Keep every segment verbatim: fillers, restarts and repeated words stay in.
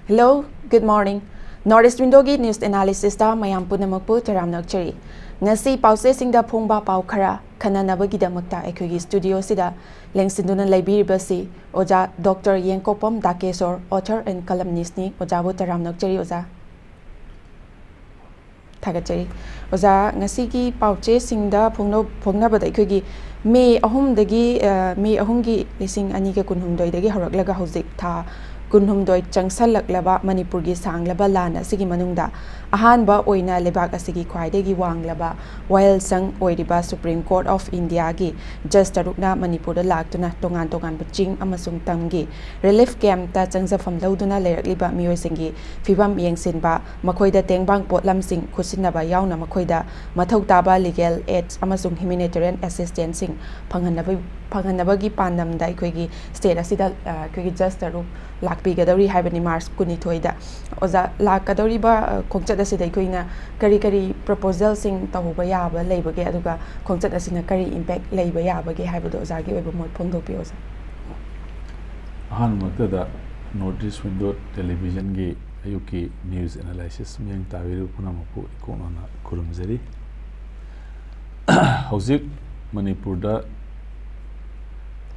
Hello, good morning. North East Windowꯒꯤ news analysisꯇ ꯃꯌꯥꯝ ꯄꯨꯝꯅꯃꯛꯄꯨ ꯇꯔꯥꯝꯅ ꯑꯣꯛꯆꯔꯤ꯫ ꯉꯁꯤ ꯄꯥꯎꯆꯦꯁꯤꯡꯗ ꯐꯣꯡꯕ ꯄꯥꯎ ꯈꯔ ꯈꯟꯅꯅꯕꯒꯤꯗꯃꯛꯇ ꯑꯩꯈꯣꯏꯒꯤ studioꯁꯤꯗ ꯂꯦꯡꯁꯤꯟꯗꯨꯅ ꯂꯩꯕꯤꯔꯤꯕꯁꯤ ꯑꯣꯖꯥ ꯗꯣꯛꯇꯔ ꯌꯦꯡꯀꯣꯛꯄꯝ ꯗꯥꯀꯦꯁꯣꯔ, author and columnistꯅꯤ꯫ ꯑꯣꯖꯥꯕꯨ ꯇꯔꯥꯝꯅ ꯑꯣꯛꯆꯔꯤ, ꯑꯣꯖꯥ꯫ ꯊꯥꯒꯠꯆꯔꯤ꯫ ꯑꯣꯖꯥ, ꯉꯁꯤꯒꯤ ꯄꯥꯎꯆꯦꯁꯤꯡꯗ ꯐꯣꯡꯅ-, ꯐꯣꯡꯅꯕꯗ ꯑꯩꯈꯣꯏꯒꯤ ꯃꯦ ꯑꯍꯨꯝꯗꯒꯤ, ꯑ, ꯃꯦ ꯑꯍꯨꯝꯒꯤ ꯂꯤꯁꯤꯡ ꯑꯅꯤꯒ ꯀꯨꯟꯍꯨꯝꯗꯣꯏꯗꯒꯤ ꯍꯧꯔꯛꯂꯒ ꯍꯧꯖꯤꯛ ꯊꯥ ꯀꯨꯟꯍꯨꯝꯗꯣꯏ ꯆꯪꯁꯜꯂꯛꯂꯕ ꯃꯅꯤꯄꯨꯔꯒꯤ ꯁꯥꯡꯂꯕ ꯂꯥꯟ ꯑꯁꯤꯒꯤ ꯃꯅꯨꯡꯗ ꯑꯍꯥꯟꯕ ꯑꯣꯏꯅ ꯂꯩꯕꯥꯛ ꯑꯁꯤꯒꯤ ꯈ꯭ꯋꯥꯏꯗꯒꯤ ꯋꯥꯡꯂꯕ ꯋꯥꯌꯦꯜꯁꯪ ꯑꯣꯏꯔꯤꯕ Supreme Court of Indiaꯒꯤ judge ꯇꯔꯨꯛꯅ ꯃꯅꯤꯄꯨꯔꯗ ꯂꯥꯛꯇꯨꯅ ꯇꯣꯉꯥꯟ ꯇꯣꯉꯥꯟꯕ ꯆꯤꯡ ꯑꯃꯁꯨꯡ ꯇꯝꯒꯤ relief campꯇ ꯆꯪꯖꯐꯝ ꯂꯧꯗꯨꯅ ꯂꯩꯔꯛꯂꯤꯕ ꯃꯤꯑꯣꯏꯁꯤꯡꯒꯤ ꯐꯤꯕꯝ ꯌꯦꯡꯁꯤꯟꯕ, ꯃꯈꯣꯏꯗ ꯇꯦꯡꯕꯥꯡ ꯄꯣꯠꯂꯝꯁꯤꯡ ꯈꯨꯠꯁꯤꯟꯅꯕ ꯌꯥꯎꯅ ꯃꯈꯣꯏꯗ ꯃꯊꯧ ꯇꯥꯕ legal aid ꯑꯃꯁꯨꯡ humanitarian assistanceꯁꯤꯡ ꯐꯪꯍꯟꯅꯕ, ꯐꯪꯍꯟꯅꯕꯒꯤ ꯄꯥꯟꯗꯝꯗ ꯑꯩꯈꯣꯏꯒꯤ state ꯑꯁꯤꯗ, ꯑ, ꯑꯩꯈꯣꯏꯒꯤ judge ꯇꯔꯨꯛ ꯂꯥꯛꯄꯤꯒꯗꯧꯔꯤ ꯍꯥꯏꯕꯅꯤ, March ꯀꯨꯟꯅꯤꯊꯣꯏꯗ꯫ ꯑꯣꯖꯥ, ꯂꯥꯛꯀꯗꯧꯔꯤꯕ, ꯑ, ꯈꯣꯡꯆꯠ ꯑꯁꯤꯗ ꯑꯩꯈꯣꯏꯅ ꯀꯔꯤ ꯀꯔꯤ proposalꯁꯤꯡ ꯇꯧꯕ ꯌꯥꯕ ꯂꯩꯕꯒꯦ, ꯑꯗꯨꯒ ꯈꯣꯡꯆꯠ ꯑꯁꯤꯅ ꯀꯔꯤ impact ꯂꯩꯕ ꯌꯥꯕꯒꯦ ꯍꯥꯏꯕꯗꯣ ꯑꯣꯖꯥꯒꯤ ꯑꯣꯏꯕ ꯃꯣꯠ ꯐꯣꯡꯗꯣꯛꯄꯤꯌꯨ, ꯑꯣꯖꯥ꯫ ꯑꯍꯥꯟꯕꯃꯛꯇꯗ North East Window Televisionꯒꯤ ꯑꯌꯨꯛꯀꯤ news analysis ꯃꯤꯠꯌꯦꯡ ꯇꯥꯕꯤꯔꯤꯕ ꯄꯨꯝꯅꯃꯛꯄꯨ ꯏꯀꯣꯛꯅꯅ ꯈꯨꯔꯨꯝꯖꯔꯤ꯫ ꯍꯧꯖꯤꯛ ꯃꯅꯤꯄꯨꯔꯗ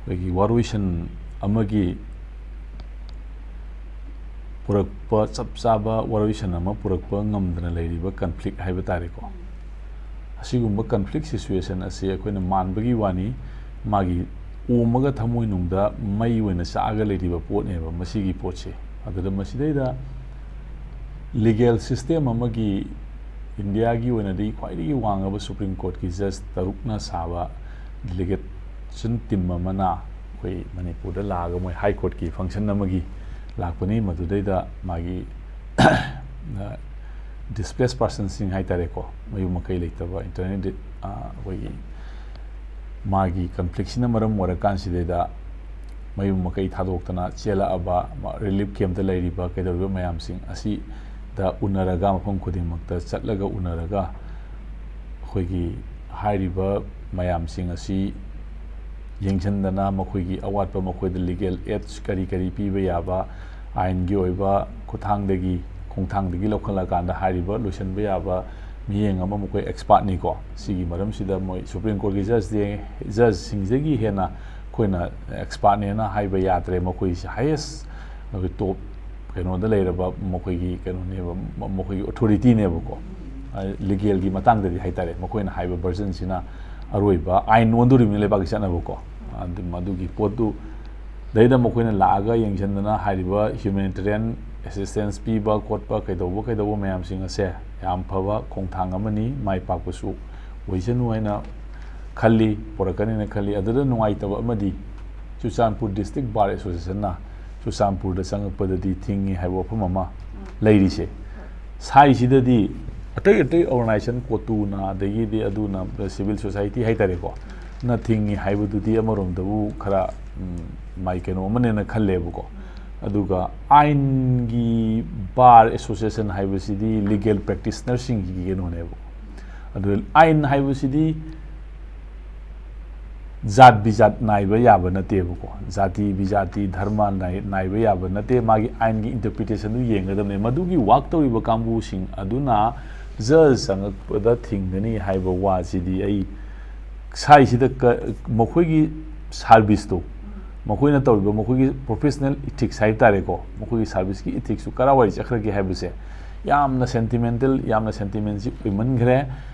ꯑꯩꯈꯣꯏꯒꯤ ꯋꯥꯔꯣꯏꯁꯤꯟ ꯑꯃꯒꯤ ꯄꯨꯔꯛꯄ, ꯆꯞ ꯆꯥꯕ ꯋꯥꯔꯣꯏꯁꯤꯟ ꯑꯃ ꯄꯨꯔꯛꯄ ꯉꯝꯗꯅ ꯂꯩꯔꯤꯕ conflict ꯍꯥꯏꯕ ꯇꯥꯔꯦꯀꯣ꯫ ꯑꯁꯤꯒꯨꯝꯕ conflict situation ꯑꯁꯤ ꯑꯩꯈꯣꯏꯅ ꯃꯥꯟꯕꯒꯤ ꯋꯥꯅꯤ, ꯃꯥꯒꯤ ꯑꯣꯝꯃꯒ ꯊꯃꯣꯏꯅꯨꯡꯗ ꯃꯩ ꯑꯣꯏꯅ ꯆꯥꯛꯑꯒ ꯂꯩꯔꯤꯕ ꯄꯣꯠꯅꯦꯕ ꯃꯁꯤꯒꯤ ꯄꯣꯠꯁꯦ꯫ ꯑꯗꯨꯗ ꯃꯁꯤꯗꯩꯗ legal system ꯑꯃꯒꯤ, ꯏꯟꯗꯤꯌꯥꯒꯤ ꯑꯣꯏꯅꯗꯤ ꯈ꯭ꯋꯥꯏꯗꯒꯤ ꯋꯥꯡꯉꯕ Supreme Courtꯀꯤ judge ꯇꯔꯨꯛꯅ ꯁꯥꯕ delegation team ꯑꯃꯅ ꯑꯩꯈꯣꯏ ꯃꯅꯤꯄꯨꯔꯗ ꯂꯥꯛꯑꯒ ꯃꯣꯏ High Courtꯀꯤ function ꯑꯃꯒꯤ ꯂꯥꯛꯄꯅꯤ꯫ ꯃꯗꯨꯗꯩꯗ ꯃꯥꯒꯤ displaced personꯁꯤꯡ ꯍꯥꯏ ꯇꯥꯔꯦꯀꯣ, ꯃꯌꯨꯝ ꯃꯀꯩ ꯂꯩꯇꯕ, internally di-, ꯑ, ꯑꯩꯈꯣꯏꯒꯤ ꯃꯥꯒꯤ conflictꯁꯤꯅ ꯃꯔꯝ ꯑꯣꯏꯔꯀꯥꯟꯁꯤꯗꯩꯗ ꯃꯌꯨꯝ ꯃꯀꯩ ꯊꯥꯗꯣꯛꯇꯅ ꯆꯦꯜꯂꯛꯑꯕ, ꯃ-, relief campꯇ ꯂꯩꯔꯤꯕ ꯀꯩꯗꯧꯔꯤꯕ ꯃꯌꯥꯝꯁꯤꯡ ꯑꯁꯤꯗ ꯎꯅꯔꯒ, ꯃꯐꯝ ꯈꯨꯗꯤꯡꯃꯛꯇ ꯆꯠꯂꯒ ꯎꯅꯔꯒ, ꯑꯩꯈꯣꯏꯒꯤ ꯍꯥꯏꯔꯤꯕ ꯃꯌꯥꯝꯁꯤꯡ ꯑꯁꯤ ꯌꯦꯡꯁꯤꯟꯗꯅ, ꯃꯈꯣꯏꯒꯤ ꯑꯋꯥꯠꯄ, ꯃꯈꯣꯏꯗ legal aids ꯀꯔꯤ ꯀꯔꯤ ꯄꯤꯕ ꯌꯥꯕ, ꯑꯥꯏꯟꯒꯤ ꯑꯣꯏꯕ ꯈꯨꯠꯊꯥꯡꯗꯒꯤ, ꯈꯣꯡꯊꯥꯡꯗꯒꯤ ꯂꯧꯈꯠꯂꯀꯥꯟꯗ ꯍꯥꯏꯔꯤꯕ ꯂꯣꯏꯁꯤꯟꯕ ꯌꯥꯕ ꯃꯤꯠꯌꯦꯡ ꯑꯃ ꯃꯈꯣꯏ ꯑꯦꯛꯁꯄꯥꯔꯠꯅꯤꯀꯣ꯫ ꯁꯤꯒꯤ ꯃꯔꯝꯁꯤꯗ ꯃꯣꯏ ꯁꯨꯄ꯭ꯔꯤꯝ ꯀꯣꯔꯠꯀꯤ ꯖꯖꯇꯤ, ꯖꯖꯁꯤꯡꯁꯤꯗꯒꯤ ꯍꯦꯟꯅ ꯑꯩꯈꯣꯏꯅ ꯑꯦꯛꯁꯄꯥꯔꯠꯅꯦꯅ ꯍꯥꯏꯕ ꯌꯥꯗ꯭ꯔꯦ꯫ ꯃꯈꯣꯏꯁꯦ ꯍꯥꯏꯌꯦꯁ, ꯑꯩꯈꯣꯏ ꯇꯣꯞ ꯀꯩꯅꯣꯗ ꯂꯩꯔꯕ ꯃꯈꯣꯏꯒꯤ ꯀꯩꯅꯣꯅꯦꯕ, ꯃꯈꯣꯏꯒꯤ ꯑꯣꯊꯣꯔꯤꯇꯤꯅꯦꯕꯀꯣ꯫ ꯂꯤꯒꯦꯜꯒꯤ ꯃꯇꯥꯡꯗꯗꯤ ꯍꯥꯏꯇꯥꯔꯦ, ꯃꯈꯣꯏꯅ ꯍꯥꯏꯕ ꯚꯔꯖꯟꯁꯤꯅ ꯑꯔꯣꯏꯕ ꯑꯥꯏꯟ ꯑꯣꯟꯗꯣꯔꯤꯕꯅꯤ ꯂꯩꯕꯥꯛꯀꯤ ꯆꯠꯅꯕꯀꯣ꯫ ꯑꯗꯨ, ꯃꯗꯨꯒꯤ ꯄꯣꯠꯇꯨ ꯗꯩꯗ ꯃꯈꯣꯏꯅ ꯂꯥꯛꯑꯒ ꯌꯦꯡꯁꯤꯟꯗꯅ ꯍꯥꯏꯔꯤꯕ ꯍ꯭ꯌꯨꯃꯦꯅꯤꯇꯦꯔꯤꯌꯟ ꯑꯦꯁꯤꯁꯇꯦꯟꯁ ꯄꯤꯕ ꯈꯣꯠꯄ ꯀꯩꯗꯧꯕ ꯀꯩꯗꯧꯕ ꯃꯌꯥꯝꯁꯤꯡ ꯑꯁꯦ ꯌꯥꯝ ꯐꯕ ꯈꯣꯡꯊꯥꯡ ꯑꯃꯅꯤ, ꯃꯥꯏ ꯄꯥꯛꯄꯁꯨ ꯑꯣꯏꯁꯅꯨ ꯍꯥꯏꯅ ꯈꯜꯂꯤ, ꯄꯨꯔꯛꯀꯅꯤꯅ ꯈꯜꯂꯤ꯫ ꯑꯗꯨꯗ ꯅꯨꯡꯉꯥꯏꯇꯕ ꯑꯃꯗꯤ ꯆꯨꯔꯆꯥꯟꯄꯨꯔ ꯗꯤꯁꯇ꯭ꯔꯤꯛ ꯕꯥꯔ ꯑꯦꯁꯣꯁꯤꯌꯦꯁꯟꯅ ꯆꯨꯔꯆꯥꯟꯄꯨꯔꯗ ꯆꯪꯉꯛꯄꯗꯗꯤ ꯊꯤꯡꯉꯤ ꯍꯥꯏꯕ ꯋꯥꯐꯝ ꯑꯃ ꯂꯩꯔꯤꯁꯦ꯫ ꯁ꯭ꯋꯥꯏꯁꯤꯗꯗꯤ ꯑꯇꯩ ꯑꯇꯩ ꯑꯣꯔꯒꯅꯥꯏꯖꯦꯁꯟ, ꯀꯣꯇꯨꯅ, ꯑꯗꯒꯤꯗꯤ ꯑꯗꯨꯅ, ꯁꯤꯚꯤꯜ ꯁꯣꯁꯥꯏꯇꯤ ꯍꯥꯏꯇꯥꯔꯦꯀꯣ, ꯅ ꯊꯤꯡꯉꯤ ꯍꯥꯏꯕꯗꯨꯗꯤ ꯑꯃꯔꯣꯝꯗꯕꯨ ꯈꯔ, ꯎꯝ, ꯃꯥꯏ ꯀꯩꯅꯣ ꯑꯃꯅꯦꯅ ꯈꯜꯂꯦꯕꯀꯣ꯫ ꯑꯗꯨꯒ ꯑꯥꯏꯟꯒꯤ ꯕꯥꯔ ꯑꯦꯁꯣꯁꯤꯌꯦꯁꯟ ꯍꯥꯏꯕꯁꯤꯗꯤ ꯂꯤꯒꯦꯜ ꯄ꯭ꯔꯦꯛꯇꯤꯁꯅꯔꯁꯤꯡꯒꯤ ꯀꯩꯅꯣꯅꯦꯕ꯫ ꯑꯗꯨ ꯑꯥꯏꯟ ꯍꯥꯏꯕꯁꯤꯗꯤ ꯖꯥꯠ ꯕꯤꯖꯥꯠ ꯅꯥꯏꯕ ꯌꯥꯕ ꯅꯠꯇꯦꯕꯀꯣ꯫ ꯖꯥꯇꯤ ꯕꯤꯖꯥꯇꯤ, ꯙꯔꯃ ꯅꯥꯏ-, ꯅꯥꯏꯕ ꯌꯥꯕ ꯅꯠꯇꯦ꯫ ꯃꯥꯒꯤ ꯑꯥꯏꯟꯒꯤ ꯏꯟꯇꯔꯄ꯭ꯔꯤꯇꯦꯁꯟꯗꯨ ꯌꯦꯡꯒꯗꯕꯅꯦ꯫ ꯃꯗꯨꯒꯤ ꯋꯥꯛ ꯇꯧꯔꯤꯕ ꯀꯥꯡꯕꯨꯁꯤꯡ ꯑꯗꯨꯅ ꯖꯖ ꯆꯪꯉꯛꯄꯗ ꯊꯤꯡꯒꯅꯤ ꯍꯥꯏꯕ ꯋꯥꯁꯤꯗꯤ ꯑꯩ ꯁ꯭ꯋꯥꯏꯁꯤꯗ ꯀ-, ꯃꯈꯣꯏꯒꯤ ꯁꯥꯔꯚꯤꯁꯇꯣ, ꯃꯈꯣꯏꯅ ꯇꯧꯔꯤꯕ ꯃꯈꯣꯏꯒꯤ ꯄ꯭ꯔꯣꯐꯦꯁꯅꯦꯜ ꯏꯊꯤꯛꯁ ꯍꯥꯏꯕ ꯇꯥꯔꯦꯀꯣ, ꯃꯈꯣꯏꯒꯤ ꯁꯥꯔꯚꯤꯁꯀꯤ ꯏꯊꯤꯛꯁꯁꯨ ꯀꯔꯥꯏꯋꯥꯏ ꯆꯠꯈ꯭ꯔꯒꯦ ꯍꯥꯏꯕꯁꯦ ꯌꯥꯝꯅ ꯁꯦꯟꯇꯤꯃꯦꯟꯇꯦꯜ, ꯌꯥꯝꯅ ꯁꯦꯟꯇꯤꯃꯦꯟꯁꯤ ꯑꯣꯏꯃꯟꯈ꯭ꯔꯦ꯫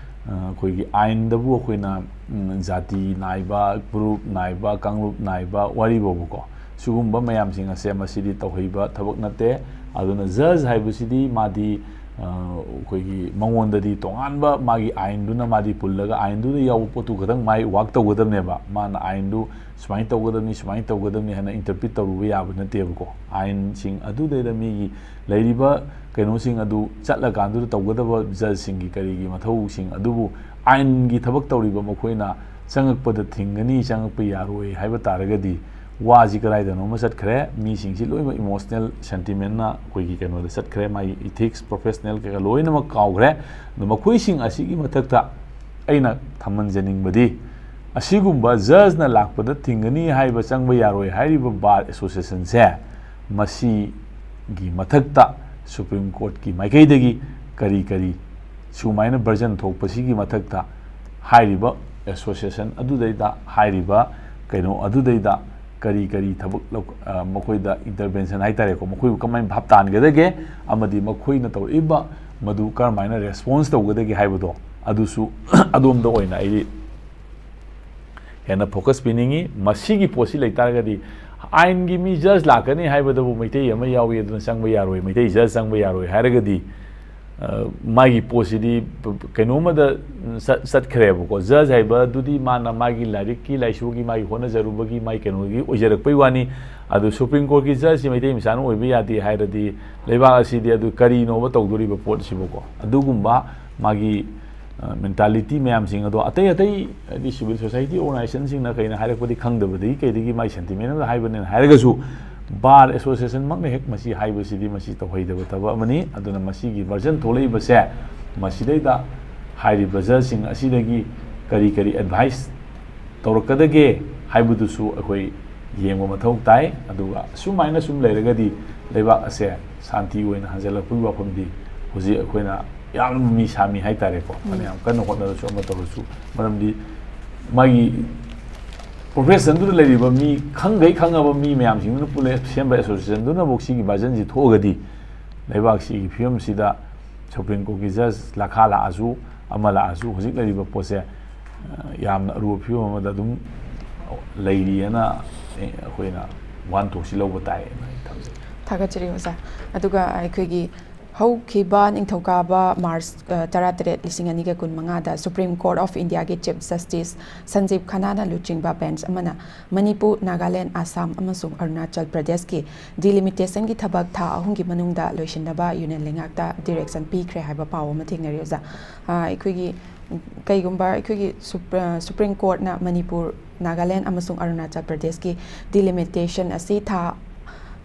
ꯑ, ꯑꯩꯈꯣꯏꯒꯤ ꯑꯥꯏꯟꯗꯕꯨ ꯑꯩꯈꯣꯏꯅ, ꯎꯝ, ꯖꯥꯇꯤ ꯅꯥꯏꯕ, ꯒ꯭ꯔꯨꯞ ꯅꯥꯏꯕ, ꯀꯥꯡꯂꯨꯞ ꯅꯥꯏꯕ ꯋꯥꯔꯤ ꯐꯥꯎꯕꯀꯣ, ꯁꯤꯒꯨꯝꯕ ꯃꯌꯥꯝꯁꯤꯡ ꯑꯁꯦ ꯃꯁꯤꯗꯤ ꯇꯧꯍꯩꯕ ꯊꯕꯛ ꯅꯠꯇꯦ꯫ ꯑꯗꯨꯅ ꯖꯖ ꯍꯥꯏꯕꯁꯤꯗꯤ ꯃꯥꯗꯤ, ꯑ, ꯑꯩꯈꯣꯏꯒꯤ ꯃꯉꯣꯟꯗꯗꯤ ꯇꯣꯉꯥꯟꯕ ꯃꯥꯒꯤ ꯑꯥꯏꯟꯗꯨꯅ ꯃꯥꯗꯤ ꯄꯨꯜꯂꯒ ꯑꯥꯏꯟꯗꯨꯗ ꯌꯥꯎꯕ ꯄꯣꯠꯇꯨ ꯈꯛꯇꯪ ꯃꯥꯏ ꯋꯥꯛ ꯇꯧꯒꯗꯕꯅꯦꯕ꯫ ꯃꯥꯅ ꯑꯥꯏꯟꯗꯨ ꯁꯨꯃꯥꯏꯅ ꯇꯧꯒꯗꯕꯅꯤ, ꯁꯨꯃꯥꯏꯅ ꯇꯧꯒꯗꯕꯅꯤ ꯍꯥꯏꯅ ꯏꯟꯇꯔꯄ꯭ꯔꯤꯠ ꯇꯧꯔꯨꯕ ꯌꯥꯕ ꯅꯠꯇꯦꯕꯀꯣ꯫ ꯑꯥꯏꯟꯁꯤꯡ ꯑꯗꯨꯗꯩꯗ ꯃꯤꯒꯤ ꯂꯩꯔꯤꯕ ꯀꯩꯅꯣꯁꯤꯡ ꯑꯗꯨ ꯆꯠꯂꯀꯥꯟꯗꯨꯗ ꯇꯧꯒꯗꯕ ꯖꯖꯁꯤꯡꯒꯤ ꯀꯔꯤꯒꯤ ꯃꯊꯧꯁꯤꯡ ꯑꯗꯨꯕꯨ ꯑꯥꯏꯟꯒꯤ ꯊꯕꯛ ꯇꯧꯔꯤꯕ ꯃꯈꯣꯏꯅ ꯆꯪꯉꯛꯄꯗ ꯊꯤꯡꯒꯅꯤ, ꯆꯪꯉꯛꯄ ꯌꯥꯔꯣꯏ ꯍꯥꯏꯕ ꯇꯥꯔꯒꯗꯤ ꯋꯥꯁꯤ ꯀꯗꯥꯏꯗꯅꯣꯃ ꯆꯠꯈ꯭ꯔꯦ꯫ ꯃꯤꯁꯤꯡꯁꯤ ꯂꯣꯏꯅꯃꯛ ꯏꯃꯣꯁꯅꯦꯜ ꯁꯦꯟꯇꯤꯃꯦꯟꯅ ꯑꯩꯈꯣꯏꯒꯤ ꯀꯩꯅꯣꯗ ꯆꯠꯈ꯭ꯔꯦ, ꯃꯥꯒꯤ ꯏꯊꯤꯛꯁ, ꯄ꯭ꯔꯣꯐꯦꯁꯅꯦꯜ ꯀꯩꯀꯥ ꯂꯣꯏꯅꯃꯛ ꯀꯥꯎꯈ꯭ꯔꯦ꯫ ꯑꯗꯣ ꯃꯈꯣꯏꯁꯤꯡ ꯑꯁꯤꯒꯤ ꯃꯊꯛꯇ ꯑꯩꯅ ꯊꯝꯍꯟꯖꯅꯤꯡꯕꯗꯤ, ꯑꯁꯤꯒꯨꯝꯕ ꯖꯖꯅ ꯂꯥꯛꯄꯗ ꯊꯤꯡꯒꯅꯤ ꯍꯥꯏꯕ, ꯆꯪꯕ ꯌꯥꯔꯣꯏ ꯍꯥꯏꯔꯤꯕ ꯕꯥꯔ ꯑꯦꯁꯣꯁꯤꯌꯦꯁꯟꯁꯦ, ꯃꯁꯤ ꯒꯤ ꯃꯊꯛꯇ ꯁꯨꯄ꯭ꯔꯤꯝ ꯀꯣꯔꯠꯀꯤ ꯃꯥꯏꯀꯩꯗꯒꯤ ꯀꯔꯤ ꯀꯔꯤ ꯁꯨꯃꯥꯏꯅ ꯚꯔꯖꯟ ꯊꯣꯛꯄꯁꯤꯒꯤ ꯃꯊꯛꯇ ꯍꯥꯏꯔꯤꯕ ꯑꯦꯁꯣꯁꯤꯌꯦꯁꯟ ꯑꯗꯨꯗꯩꯗ ꯍꯥꯏꯔꯤꯕ ꯀꯩꯅꯣ ꯑꯗꯨꯗꯩꯗ ꯀꯔꯤ ꯀꯔꯤ ꯊꯕꯛ ꯂꯧ-, ꯑ, ꯃꯈꯣꯏꯗ ꯏꯟꯇꯔꯚꯦꯟꯁꯟ ꯍꯥꯏꯇꯥꯔꯦꯀꯣ, ꯃꯈꯣꯏꯕꯨ ꯀꯃꯥꯏꯅ ꯚꯥꯞ ꯇꯥꯍꯟꯒꯗꯒꯦ ꯑꯃꯗꯤ ꯃꯈꯣꯏꯅ ꯇꯧꯔꯛꯏꯕ ꯃꯗꯨ ꯀꯔꯝꯍꯥꯏꯅ ꯔꯦꯁꯄꯣꯟꯁ ꯇꯧꯒꯗꯒꯦ ꯍꯥꯏꯕꯗꯣ ꯑꯗꯨꯁꯨ ꯑꯗꯣꯝꯗ ꯑꯣꯏꯅ ꯑꯩ ꯍꯦꯟꯅ ꯐꯣꯀꯁ ꯄꯤꯅꯤꯡꯉꯤ꯫ ꯃꯁꯤꯒꯤ ꯄꯣꯠꯁꯤ ꯂꯩꯇꯥꯔꯒꯗꯤ ꯑꯥꯏꯟꯒꯤ ꯃꯤ ꯖꯖ ꯂꯥꯛꯀꯅꯤ ꯍꯥꯏꯕꯗꯕꯨ ꯃꯩꯇꯩ ꯑꯃ ꯌꯥꯎꯏ, ꯑꯗꯨꯅ ꯆꯪꯕ ꯌꯥꯔꯣꯏ, ꯃꯩꯇꯩ ꯖꯖ ꯆꯪꯕ ꯌꯥꯔꯣꯏ ꯍꯥꯏꯔꯒꯗꯤ, ꯑ, ꯃꯥꯒꯤ ꯄꯣꯠꯁꯤꯗꯤ ꯀꯩꯅꯣꯝꯃꯗ ꯆꯠ-, ꯆꯠꯈ꯭ꯔꯦꯕꯀꯣ꯫ ꯖꯖ ꯍꯥꯏꯕꯗꯨꯗꯤ ꯃꯥꯅ ꯃꯥꯒꯤ ꯂꯥꯏꯔꯤꯛꯀꯤ ꯂꯥꯏꯁꯨꯒꯤ ꯃꯥꯒꯤ ꯍꯣꯠꯅꯖꯔꯨꯕꯒꯤ ꯃꯥꯒꯤ ꯀꯩꯅꯣꯒꯤ ꯑꯣꯏꯖꯔꯛꯄꯩ ꯋꯥꯅꯤ꯫ ꯑꯗꯨ ꯁꯨꯄ꯭ꯔꯤꯝ ꯀꯣꯔꯠꯀꯤ ꯖꯖꯁꯤ ꯃꯩꯇꯩ ꯃꯆꯥꯅ ꯑꯣꯏꯕ ꯌꯥꯗꯦ ꯍꯥꯏꯔꯗꯤ ꯂꯩꯕꯥꯛ ꯑꯁꯤꯗꯤ ꯑꯗꯨ ꯀꯔꯤꯅꯣꯕ ꯇꯧꯗꯣꯔꯤꯕ ꯄꯣꯠꯁꯤꯕꯨꯀꯣ? ꯑꯗꯨꯒꯨꯝꯕ ꯃꯥꯒꯤ, ꯑ, ꯃꯦꯟꯇꯥꯂꯤꯇꯤ ꯃꯌꯥꯝꯁꯤꯡ ꯑꯗꯣ ꯑꯇꯩ ꯑꯇꯩ ꯍꯥꯏꯗꯤ ꯁꯤꯚꯤꯜ ꯁꯣꯁꯥꯏꯇꯤ ꯑꯣꯔꯒꯅꯥꯏꯖꯦꯁꯟꯁꯤꯡꯅ ꯀꯩꯅ ꯍꯥꯏꯔꯛꯄꯗꯤ ꯈꯪꯗꯕꯗꯒꯤ ꯀꯩꯗꯒꯤ ꯃꯥꯒꯤ ꯁꯦꯟꯇꯤꯃꯦꯟ ꯑꯃꯗ ꯍꯥꯏꯕꯅꯦꯅ ꯍꯥꯏꯔꯒꯁꯨ ꯕꯥꯔ ꯑꯦꯁꯣꯁꯤꯌꯦꯁꯟꯃꯛꯅ ꯍꯦꯛ ꯃꯁꯤ ꯍꯥꯏꯕꯁꯤꯗꯤ ꯃꯁꯤ ꯇꯧꯍꯩꯗꯕ ꯊꯕꯛ ꯑꯃꯅꯤ꯫ ꯑꯗꯨꯅ ꯃꯁꯤꯒꯤ ꯚꯔꯖꯟ ꯊꯣꯛꯂꯛꯏꯕꯁꯦ ꯃꯁꯤꯗꯩꯗ ꯍꯥꯏꯔꯤꯕ ꯖꯖꯁꯤꯡ ꯑꯁꯤꯗꯒꯤ ꯀꯔꯤ ꯀꯔꯤ ꯑꯦꯗꯚꯥꯏꯁ ꯇꯧꯔꯛꯀꯗꯒꯦ ꯍꯥꯏꯕꯗꯨꯁꯨ ꯑꯩꯈꯣꯏ ꯌꯦꯡꯕ ꯃꯊꯧ ꯇꯥꯏ꯫ ꯑꯗꯨꯒ ꯑꯁꯨꯃꯥꯏꯅ ꯁꯨꯝ ꯂꯩꯔꯒꯗꯤ ꯂꯩꯕꯥꯛ ꯑꯁꯦ ꯁꯥꯟꯇꯤ ꯑꯣꯏꯅ ꯍꯟꯖꯤꯜꯂꯛꯄꯒꯤ ꯋꯥꯐꯝꯗꯤ ꯍꯧꯖꯤꯛ ꯑꯩꯈꯣꯏꯅ ꯌꯥꯝꯅ ꯃꯃꯤ ꯁꯥꯃꯤ ꯍꯥꯏꯇꯥꯔꯦꯀꯣ꯫ ꯐꯅꯌꯥꯝ ꯀꯟꯅ ꯍꯣꯠꯅꯔꯁꯨ ꯑꯃ ꯇꯧꯔꯁꯨ, ꯃꯔꯝꯗꯤ ꯃꯥꯒꯤ ꯄ꯭ꯔꯣꯐꯦꯁꯟꯗꯨꯗ ꯂꯩꯔꯤꯕ ꯃꯤ ꯈꯪꯈꯩ ꯈꯪꯉꯕ ꯃꯤ ꯃꯌꯥꯝꯁꯤꯡꯗꯨꯅ ꯄꯨꯜꯂ ꯁꯦꯝꯕ ꯑꯦꯁꯣꯁꯤꯌꯦꯁꯟꯗꯨꯅꯐꯥꯎ ꯁꯤꯒꯤ ꯚꯔꯖꯟꯁꯤ ꯊꯣꯛꯑꯒꯗꯤ ꯂꯩꯕꯥꯛꯁꯤꯒꯤ ꯐꯤꯕꯝꯁꯤꯗ ꯁꯨꯄ꯭ꯔꯤꯝ ꯀꯣꯔꯠꯀꯤ ꯖꯖ ꯂꯥꯈꯥ ꯂꯥꯛꯑꯁꯨ ꯑꯃ ꯂꯥꯛꯑꯁꯨ ꯍꯧꯖꯤꯛ ꯂꯩꯔꯤꯕ ꯄꯣꯠꯁꯦ, ꯑ, ꯌꯥꯝꯅ ꯑꯔꯨꯕ ꯐꯤꯕꯝ ꯑꯃꯗ ꯑꯗꯨꯝ ꯂꯩꯔꯤꯑꯅ ꯑꯩꯈꯣꯏꯅ ꯋꯥꯍꯟꯊꯣꯛꯁꯤ ꯂꯧꯕ ꯇꯥꯏꯌꯦꯅ ꯑꯩ ꯊꯝꯖꯒꯦ꯫ ꯊꯥꯒꯠꯆꯔꯤ ꯑꯣꯖꯥ꯫ ꯑꯗꯨꯒ ꯑꯩꯈꯣꯏꯒꯤ ꯍꯧꯈꯤꯕ ꯅꯤꯡꯊꯧꯀꯥꯕ ꯃꯥꯔꯆ, ꯑ, ꯇꯔꯥꯇꯔꯦꯠ, ꯂꯤꯁꯤꯡ ꯑꯅꯤꯒ ꯀꯨꯟꯃꯉꯥꯗ Supreme Court of Indiaꯒꯤ Chief Justice ꯁꯟꯖꯤꯕ ꯈꯟꯅꯥꯅ ꯂꯨꯆꯤꯡꯕ ꯕꯦꯟꯆ ꯑꯃꯅ ꯃꯅꯤꯄꯨꯔ, ꯅꯥꯒꯥꯂꯦꯟ, ꯑꯁꯥꯝ ꯑꯃꯁꯨꯡ ꯑꯔꯨꯅꯥꯆꯜ ꯄ꯭ꯔꯗꯦꯁꯀꯤ ꯗꯤꯂꯤꯃꯤꯇꯦꯁꯟꯒꯤ ꯊꯕꯛ ꯊꯥ ꯑꯍꯨꯝꯒꯤ ꯃꯅꯨꯡꯗ ꯂꯣꯏꯁꯤꯟꯅꯕ ꯌꯨꯅꯤꯌꯟ ꯂꯩꯉꯥꯛꯇ ꯗꯤꯔꯦꯛꯁꯟ ꯄꯤꯈ꯭ꯔꯦ ꯍꯥꯏꯕ ꯄꯥꯎ ꯑꯃ ꯊꯦꯡꯅꯔꯤ ꯑꯣꯖꯥ꯫ ꯑ, ꯑꯩꯈꯣꯏꯒꯤ ꯀꯩꯒꯨꯝꯕ ꯑꯩꯈꯣꯏꯒꯤ ꯁꯨꯄ꯭ꯔ-, ꯁꯨꯄ꯭ꯔꯤꯝ ꯀꯣꯔꯠꯅ ꯃꯅꯤꯄꯨꯔ, ꯅꯥꯒꯥꯂꯦꯟ ꯑꯃꯁꯨꯡ ꯑꯔꯨꯅꯥꯆꯜ ꯄ꯭ꯔꯗꯦꯁꯀꯤ ꯗꯤꯂꯤꯃꯤꯇꯦꯁꯟ ꯑꯁꯤ ꯊꯥ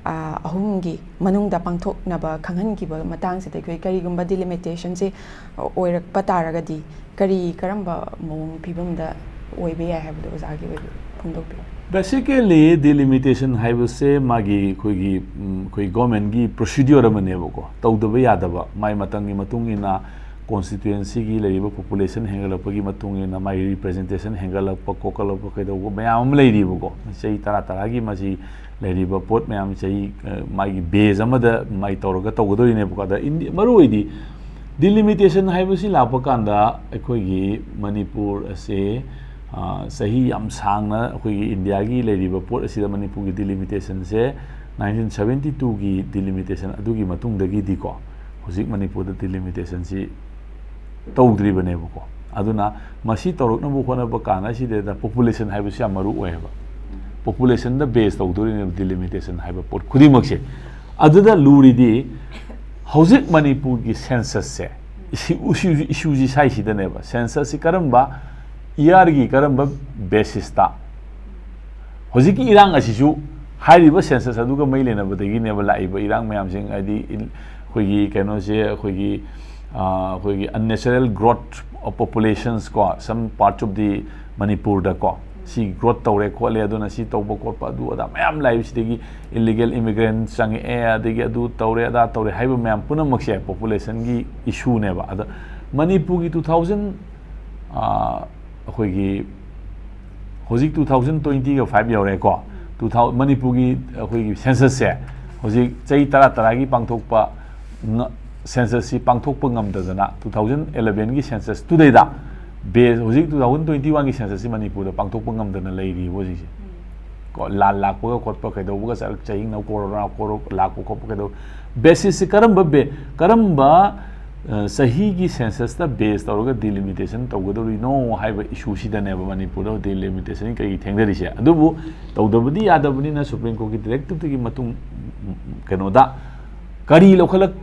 ꯑ, ꯑꯍꯨꯝꯒꯤ ꯃꯅꯨꯡꯗ ꯄꯥꯡꯊꯣꯛꯅꯕ ꯈꯪꯍꯟꯈꯤꯕ ꯃꯇꯥꯡꯁꯤꯗ ꯑꯩꯈꯣꯏ ꯀꯔꯤꯒꯨꯝꯕ ꯗꯤꯂꯤꯃꯤꯇꯦꯁꯟꯁꯤ ꯑꯣꯏꯔꯛꯄ ꯇꯥꯔꯒꯗꯤ ꯀꯔꯤ, ꯀꯔꯝꯕ ꯃꯑꯣꯡ ꯐꯤꯕꯝꯗ ꯑꯣꯏꯕ ꯌꯥꯏ ꯍꯥꯏꯕꯗꯣ ꯑꯣꯖꯥꯒꯤ ꯑꯣꯏꯕ ꯐꯣꯡꯗꯣꯛꯄꯤꯌꯨ꯫ Basically, delimitation ꯍꯥꯏꯕꯁꯦ ꯃꯥꯒꯤ ꯑꯩꯈꯣꯏꯒꯤ, ꯎꯝ, ꯑꯩꯈꯣꯏ ꯒꯣꯔꯃꯦꯟꯒꯤ ꯄ꯭ꯔꯣꯁꯤꯗ꯭ꯌꯨꯔ ꯑꯃꯅꯦꯕꯀꯣ, ꯇꯧꯗꯕ ꯌꯥꯗꯕ, ꯃꯥꯏ ꯃꯇꯝꯒꯤ ꯃꯇꯨꯡ ꯏꯟꯅ, ꯀꯣꯟꯁꯇꯤꯇ꯭ꯋꯦꯟꯁꯤꯒꯤ ꯂꯩꯔꯤꯕ ꯄꯣꯄꯨꯂꯦꯁꯟ ꯍꯦꯟꯒꯠꯂꯛꯄꯒꯤ ꯃꯇꯨꯡ ꯏꯟꯅ ꯃꯥꯒꯤ ꯔꯤꯄ꯭ꯔꯖꯦꯟꯇꯦꯁꯟ ꯍꯦꯟꯒꯠꯂꯛꯄ, ꯈꯣꯀꯠꯂꯛꯄ, ꯀꯩꯗꯧꯕ ꯃꯌꯥꯝ ꯑꯃ ꯂꯩꯔꯤꯕꯀꯣ꯫ ꯆꯍꯤ ꯇꯔꯥ ꯇꯔꯥꯒꯤ ꯃꯁꯤ ꯂꯩꯔꯤꯕ ꯄꯣꯠ ꯃꯌꯥꯝ ꯆꯍꯤ, ꯑ, ꯃꯥꯒꯤ ꯕꯦꯖ ꯑꯃꯗ ꯃꯥꯏ ꯇꯧꯔꯒ ꯇꯧꯒꯗꯣꯔꯤꯅꯦꯕꯀꯣ꯫ ꯑꯗ ꯏꯟꯗꯤ-, ꯃꯔꯨꯑꯣꯏꯗꯤ ꯗꯤꯂꯤꯃꯤꯇꯦꯁꯟ ꯍꯥꯏꯕꯁꯤ ꯂꯥꯛꯄ ꯀꯥꯟꯗ ꯑꯩꯈꯣꯏꯒꯤ ꯃꯅꯤꯄꯨꯔ ꯑꯁꯦ, ꯑ, ꯆꯍꯤ ꯌꯥꯝ ꯁꯥꯡꯅ ꯑꯩꯈꯣꯏꯒꯤ ꯏꯟꯗꯤꯌꯥꯒꯤ ꯂꯩꯔꯤꯕ ꯄꯣꯠ ꯑꯁꯤꯗ ꯃꯅꯤꯄꯨꯔꯒꯤ ꯗꯤꯂꯤꯃꯤꯇꯦꯁꯟꯁꯦ ꯅꯥꯏꯟꯇꯤꯟ ꯁꯕꯦꯟꯇꯤ ꯇꯨꯒꯤ ꯗꯤꯂꯤꯃꯤꯇꯦꯁꯟ ꯑꯗꯨꯒꯤ ꯃꯇꯨꯡꯗꯒꯤꯗꯤꯀꯣ, ꯍꯧꯖꯤꯛ ꯃꯅꯤꯄꯨꯔꯗ ꯗꯤꯂꯤꯃꯤꯇꯦꯁꯟꯁꯤ ꯇꯧꯗ꯭ꯔꯤꯕꯅꯦꯕꯀꯣ꯫ ꯑꯗꯨꯅ ꯃꯁꯤ ꯇꯧꯔꯛꯅꯕ ꯍꯣꯠꯅꯕ ꯀꯥꯟꯗ ꯁꯤꯗꯩꯗ ꯄꯣꯄꯨꯂꯦꯁꯟ ꯍꯥꯏꯕꯁꯤ ꯌꯥꯝ ꯃꯔꯨ ꯑꯣꯏꯌꯦꯕ꯫ ꯄꯣꯄꯨꯂꯦꯁꯟꯗ ꯕꯦꯖ ꯇꯧꯗꯣꯔꯤꯅꯦꯕ ꯗꯤꯂꯤꯃꯤꯇꯦꯁꯟ ꯍꯥꯏꯕ ꯄꯣꯠ ꯈꯨꯗꯤꯡꯃꯛꯁꯦ꯫ ꯑꯗꯨꯗ ꯂꯨꯔꯤꯗꯤ ꯍꯧꯖꯤꯛ ꯃꯅꯤꯄꯨꯔꯒꯤ ꯁꯦꯟꯁꯁꯁꯦ, ꯏꯁꯨ-, ꯏꯁꯨ-, ꯏꯁꯨꯁꯤ ꯁꯥꯏꯁꯤꯗꯅꯦꯕ꯫ ꯁꯦꯟꯁꯁꯁꯤ ꯀꯔꯝꯕ ꯏꯌꯥꯔꯒꯤ ꯀꯔꯝꯕ ꯕꯦꯁꯤꯁꯇ? ꯍꯧꯖꯤꯛꯀꯤ ꯏꯔꯥꯡ ꯑꯁꯤꯁꯨ ꯍꯥꯏꯔꯤꯕ ꯁꯦꯟꯁꯁ ꯑꯗꯨꯒ ꯃꯔꯤ ꯂꯩꯅꯕꯗꯒꯤꯅꯦꯕ ꯂꯥꯛꯏꯕ ꯏꯔꯥꯡ ꯃꯌꯥꯝꯁꯤꯡ, ꯍꯥꯏꯗꯤ ꯏꯟ-, ꯑꯩꯈꯣꯏꯒꯤ ꯀꯩꯅꯣꯁꯦ, ꯑꯩꯈꯣꯏꯒꯤ, ꯑ, ꯑꯩꯈꯣꯏꯒꯤ unnatural growth of populations ꯀꯣ, some parts of the ꯃꯅꯤꯄꯨꯔꯗꯀꯣ, ꯁꯤ ꯒ꯭ꯔꯣꯠ ꯇꯧꯔꯦ ꯈꯣꯠꯂꯦ, ꯑꯗꯨꯅ ꯁꯤ ꯇꯧꯕ ꯈꯣꯠꯄ ꯑꯗꯨ ꯑꯗꯥ ꯃꯌꯥꯝ ꯂꯥꯛꯏꯕꯁꯤꯗꯒꯤ ꯏꯂꯤꯒꯦꯜ ꯏꯃꯤꯒ꯭ꯔꯦꯟ ꯆꯪꯉꯛꯑꯦ, ꯑꯗꯒꯤ ꯑꯗꯨ ꯇꯧꯔꯦ ꯑꯗꯥ ꯇꯧꯔꯦ ꯍꯥꯏꯕ ꯃꯌꯥꯝ ꯄꯨꯝꯅꯃꯛꯁꯦ ꯄꯣꯄꯨꯂꯦꯁꯟꯒꯤ ꯏꯁꯨꯅꯦꯕ꯫ ꯑꯗ ꯃꯅꯤꯄꯨꯔꯒꯤ ꯇꯨ ꯊꯥꯎꯖꯟ, ꯑꯩꯈꯣꯏꯒꯤ ꯍꯧꯖꯤꯛ ꯇꯨ ꯊꯥꯎꯖꯟ ꯇ꯭ꯋꯦꯟꯇꯤꯒ ꯐꯥꯏꯚ ꯌꯧꯔꯦꯀꯣ꯫ ꯇꯨ ꯊꯥꯎ-, ꯃꯅꯤꯄꯨꯔꯒꯤ ꯑꯩꯈꯣꯏꯒꯤ ꯁꯦꯟꯁꯁꯁꯦ ꯍꯧꯖꯤꯛ ꯆꯍꯤ ꯇꯔꯥ ꯇꯔꯥꯒꯤ ꯄꯥꯡꯊꯣꯛꯄ ꯉ-, ꯁꯦꯟꯁꯁꯁꯤ ꯄꯥꯡꯊꯣꯛꯄ ꯉꯝꯗꯗꯅ ꯇꯨ ꯊꯥꯎꯖꯟ ꯑꯦꯂꯚꯦꯟꯒꯤ ꯁꯦꯟꯁꯁꯇꯨꯗꯩꯗ ꯕꯦꯁ ꯍꯧꯖꯤꯛ ꯇꯨ ꯊꯥꯎꯖꯟ ꯇ꯭ꯋꯦꯟꯇꯤ ꯋꯥꯟꯒꯤ ꯁꯦꯟꯁꯁꯁꯤ ꯃꯅꯤꯄꯨꯔꯗ ꯄꯥꯡꯊꯣꯛꯄ ꯉꯝꯗꯅ ꯂꯩꯔꯤꯕ ꯍꯧꯖꯤꯛꯁꯦ꯫ ꯀꯣ, ꯂꯥꯟ ꯂꯥꯛꯄꯒ ꯈꯣꯠꯄ ꯀꯩꯗꯧꯕꯒ ꯆꯔꯛ ꯆꯍꯤꯅ ꯀꯣꯔꯣꯅꯥ ꯀꯣꯔꯣ ꯂꯥꯛꯄ ꯈꯣꯠꯄ ꯀꯩꯗꯧ-, ꯕꯦꯁꯤꯁꯁꯤ ꯀꯔꯝꯕ ꯕꯦ-, ꯀꯔꯝꯕ, ꯑ, ꯆꯍꯤꯒꯤ ꯁꯦꯟꯁꯁꯇ ꯕꯦꯁ ꯇꯧꯔꯒ ꯗꯤꯂꯤꯃꯤꯇꯦꯁꯟ ꯇꯧꯒꯗꯧꯔꯤꯅꯣ ꯍꯥꯏꯕ ꯏꯁꯨꯁꯤꯗꯅꯦꯕ ꯃꯅꯤꯄꯨꯔꯗ ꯗꯤꯂꯤꯃꯤꯇꯦꯁꯟ ꯀꯩ ꯊꯦꯡꯅꯔꯤꯁꯦ꯫ ꯑꯗꯨꯕꯨ ꯇꯧꯗꯕꯗꯤ ꯌꯥꯗꯕꯅꯤꯅ ꯁꯨꯄ꯭ꯔꯤꯝ ꯀꯣꯔꯠꯀꯤ ꯗꯤꯔꯦꯛꯇꯤꯞꯇꯒꯤ ꯃꯇꯨꯡ, ꯀꯩꯅꯣꯗ ꯀꯔꯤ ꯂꯧꯈꯠꯂꯛ-,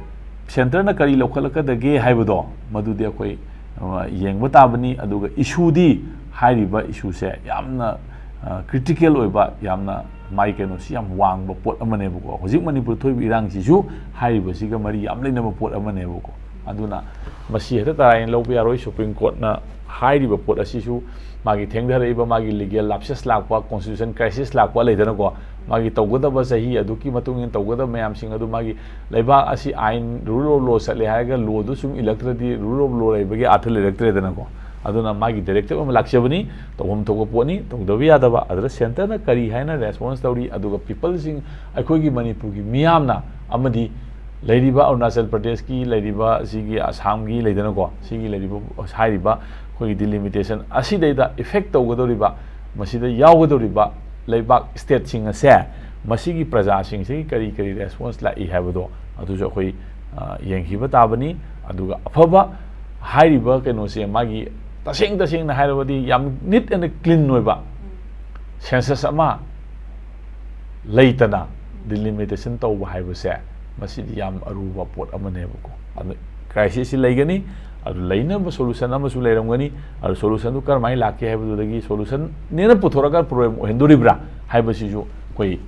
ꯁꯦꯟꯇꯔꯅ ꯀꯔꯤ ꯂꯧꯈꯠꯂꯛꯀꯗꯒꯦ ꯍꯥꯏꯕꯗꯣ ꯃꯗꯨꯗꯤ ꯑꯩꯈꯣꯏ, ꯑ, ꯌꯦꯡꯕ ꯇꯥꯕꯅꯤ꯫ ꯑꯗꯨꯒ ꯏꯁꯨꯗꯤ, ꯍꯥꯏꯔꯤꯕ ꯏꯁꯨꯁꯦ ꯌꯥꯝꯅ, ꯑ, ꯀ꯭ꯔꯤꯇꯤꯀꯦꯜ ꯑꯣꯏꯕ, ꯌꯥꯝꯅ ꯃꯥꯒꯤ ꯀꯩꯅꯣꯁꯤ ꯌꯥꯝ ꯋꯥꯡꯕ ꯄꯣꯠ ꯑꯃꯅꯦꯕꯀꯣ꯫ ꯍꯧꯖꯤꯛ ꯃꯅꯤꯄꯨꯔ ꯊꯣꯛꯏꯕ ꯏꯔꯥꯡꯁꯤꯁꯨ ꯍꯥꯏꯔꯤꯕꯁꯤꯒ ꯃꯔꯤ ꯌꯥꯝ ꯂꯩꯅꯕ ꯄꯣꯠ ꯑꯃꯅꯦꯕꯀꯣ꯫ ꯑꯗꯨꯅ ꯃꯁꯤ ꯍꯦꯛꯇ ꯇꯔꯥꯏꯅ ꯂꯧꯕ ꯌꯥꯔꯣꯏ꯫ ꯁꯨꯄ꯭ꯔꯤꯝ ꯀꯣꯔꯠꯅ ꯍꯥꯏꯔꯤꯕ ꯄꯣꯠ ꯑꯁꯤꯁꯨ ꯃꯥꯒꯤ ꯊꯦꯡꯊꯔꯛꯏꯕ ꯃꯥꯒꯤ ꯂꯤꯒꯦꯜ ꯂꯥꯞꯁꯦꯁ ꯂꯥꯛꯄ, ꯀꯣꯟꯁꯇꯤꯇ꯭ꯌꯨꯁꯟ ꯀ꯭ꯔꯥꯏꯁꯤꯁ ꯂꯥꯛꯄ ꯂꯩꯗꯅꯀꯣ, ꯃꯥꯒꯤ ꯇꯧꯒꯗꯕ ꯆꯍꯤ ꯑꯗꯨꯒꯤ ꯃꯇꯨꯡ ꯏꯟꯅ ꯇꯧꯒꯗꯕ ꯃꯌꯥꯝꯁꯤꯡ ꯑꯗꯨ, ꯃꯥꯒꯤ ꯂꯩꯕꯥꯛ ꯑꯁꯤ ꯑꯥꯏꯟ, ꯔꯨꯜ ꯑꯣꯐ ꯂꯣ ꯆꯠꯂꯦ ꯍꯥꯏꯔꯒ ꯂꯣꯗꯨ ꯁꯨꯝ ꯏꯜꯂꯛꯇ꯭ꯔꯗꯤ ꯔꯨꯜ ꯑꯣꯐ ꯂꯣ ꯂꯩꯕꯒꯤ ꯑꯥꯔꯊ ꯂꯩꯔꯛꯇ꯭ꯔꯦꯗꯅꯀꯣ꯫ ꯑꯗꯨꯅ ꯃꯥꯒꯤ ꯗꯥꯏꯔꯦꯛꯇꯤꯞ ꯑꯃ ꯂꯥꯛꯆꯕꯅꯤ, ꯇꯧꯐꯝ ꯊꯣꯛꯄ ꯄꯣꯠꯅꯤ, ꯇꯧꯗꯕ ꯌꯥꯗꯕ꯫ ꯑꯗꯨꯗ ꯁꯦꯟꯇꯔꯅ ꯀꯔꯤ ꯍꯥꯏꯅ ꯔꯦꯁꯄꯣꯟꯁ ꯇꯧꯔꯤ, ꯑꯗꯨꯒ ꯄꯤꯄꯜꯁꯤꯡ, ꯑꯩꯈꯣꯏꯒꯤ ꯃꯅꯤꯄꯨꯔꯒꯤ ꯃꯤꯌꯥꯝꯅ ꯑꯃꯗꯤ ꯂꯩꯔꯤꯕ ꯑꯔꯨꯅꯥꯆꯜ ꯄ꯭ꯔꯗꯦꯁꯀꯤ ꯂꯩꯔꯤꯕ, ꯁꯤꯒꯤ ꯑꯁꯥꯝꯒꯤ ꯂꯩꯗꯅꯀꯣ, ꯁꯤꯒꯤ ꯂꯩꯔꯤꯕ, ꯍꯥꯏꯔꯤꯕ ꯑꯩꯈꯣꯏꯒꯤ ꯗꯤꯂꯤꯃꯤꯇꯦꯁꯟ ꯑꯁꯤꯗꯩꯗ ꯏꯐꯦꯛ ꯇꯧꯒꯗꯧꯔꯤꯕ, ꯃꯁꯤꯗ ꯌꯥꯎꯒꯗꯧꯔꯤꯕ ꯂꯩꯕꯥꯛ ꯁ꯭ꯇꯦꯠꯁꯤꯡ ꯑꯁꯦ, ꯃꯁꯤꯒꯤ ꯄ꯭ꯔꯖꯥꯁꯤꯡꯁꯤꯒꯤ ꯀꯔꯤ ꯀꯔꯤ ꯔꯦꯁꯄꯣꯟꯁ ꯂꯥꯛꯏ ꯍꯥꯏꯕꯗꯣ ꯑꯗꯨꯁꯨ ꯑꯩꯈꯣꯏ, ꯑ, ꯌꯦꯡꯈꯤꯕ ꯇꯥꯕꯅꯤ꯫ ꯑꯗꯨꯒ ꯑꯐꯕ ꯍꯥꯏꯔꯤꯕ ꯀꯩꯅꯣꯁꯦ, ꯃꯥꯒꯤ ꯇꯁꯦꯡ ꯇꯁꯦꯡꯅ ꯍꯥꯏꯔꯕꯗꯤ ꯌꯥꯝ ꯅꯤꯠ ꯑꯦꯟ ꯀ꯭ꯂꯤꯟ ꯑꯣꯏꯕ ꯁꯦꯟꯁꯁ ꯑꯃ ꯂꯩꯇꯅ ꯗꯤꯂꯤꯃꯤꯇꯦꯁꯟ ꯇꯧꯕ ꯍꯥꯏꯕꯁꯦ, ꯃꯁꯤꯗꯤ ꯌꯥꯝ ꯑꯔꯨꯕ ꯄꯣꯠ ꯑꯃꯅꯦꯕꯀꯣ꯫ ꯑꯗꯨ ꯀ꯭ꯔꯥꯏꯁꯤꯁꯁꯤ ꯂꯩꯒꯅꯤ, ꯑꯗꯨ ꯂꯩꯅꯕ ꯁꯣꯂꯨꯁꯟ ꯑꯃꯁꯨ ꯂꯩꯔꯝꯒꯅꯤ꯫ ꯑꯗꯨ ꯁꯣꯂꯨꯁꯟꯗꯨ ꯀꯔꯝꯍꯥꯏꯅ ꯂꯥꯛꯀꯦ ꯍꯥꯏꯕꯗꯨꯗꯒꯤ, ꯁꯣꯂꯨꯁꯟꯅꯦꯅ ꯄꯨꯊꯣꯔꯛꯑꯒ ꯄ꯭ꯔꯣꯕ꯭ꯂꯦꯝ ꯑꯣꯏꯍꯟꯗꯣꯔꯤꯕ꯭ꯔꯥ ꯍꯥꯏꯕꯁꯤꯁꯨ ꯑꯩꯈꯣꯏ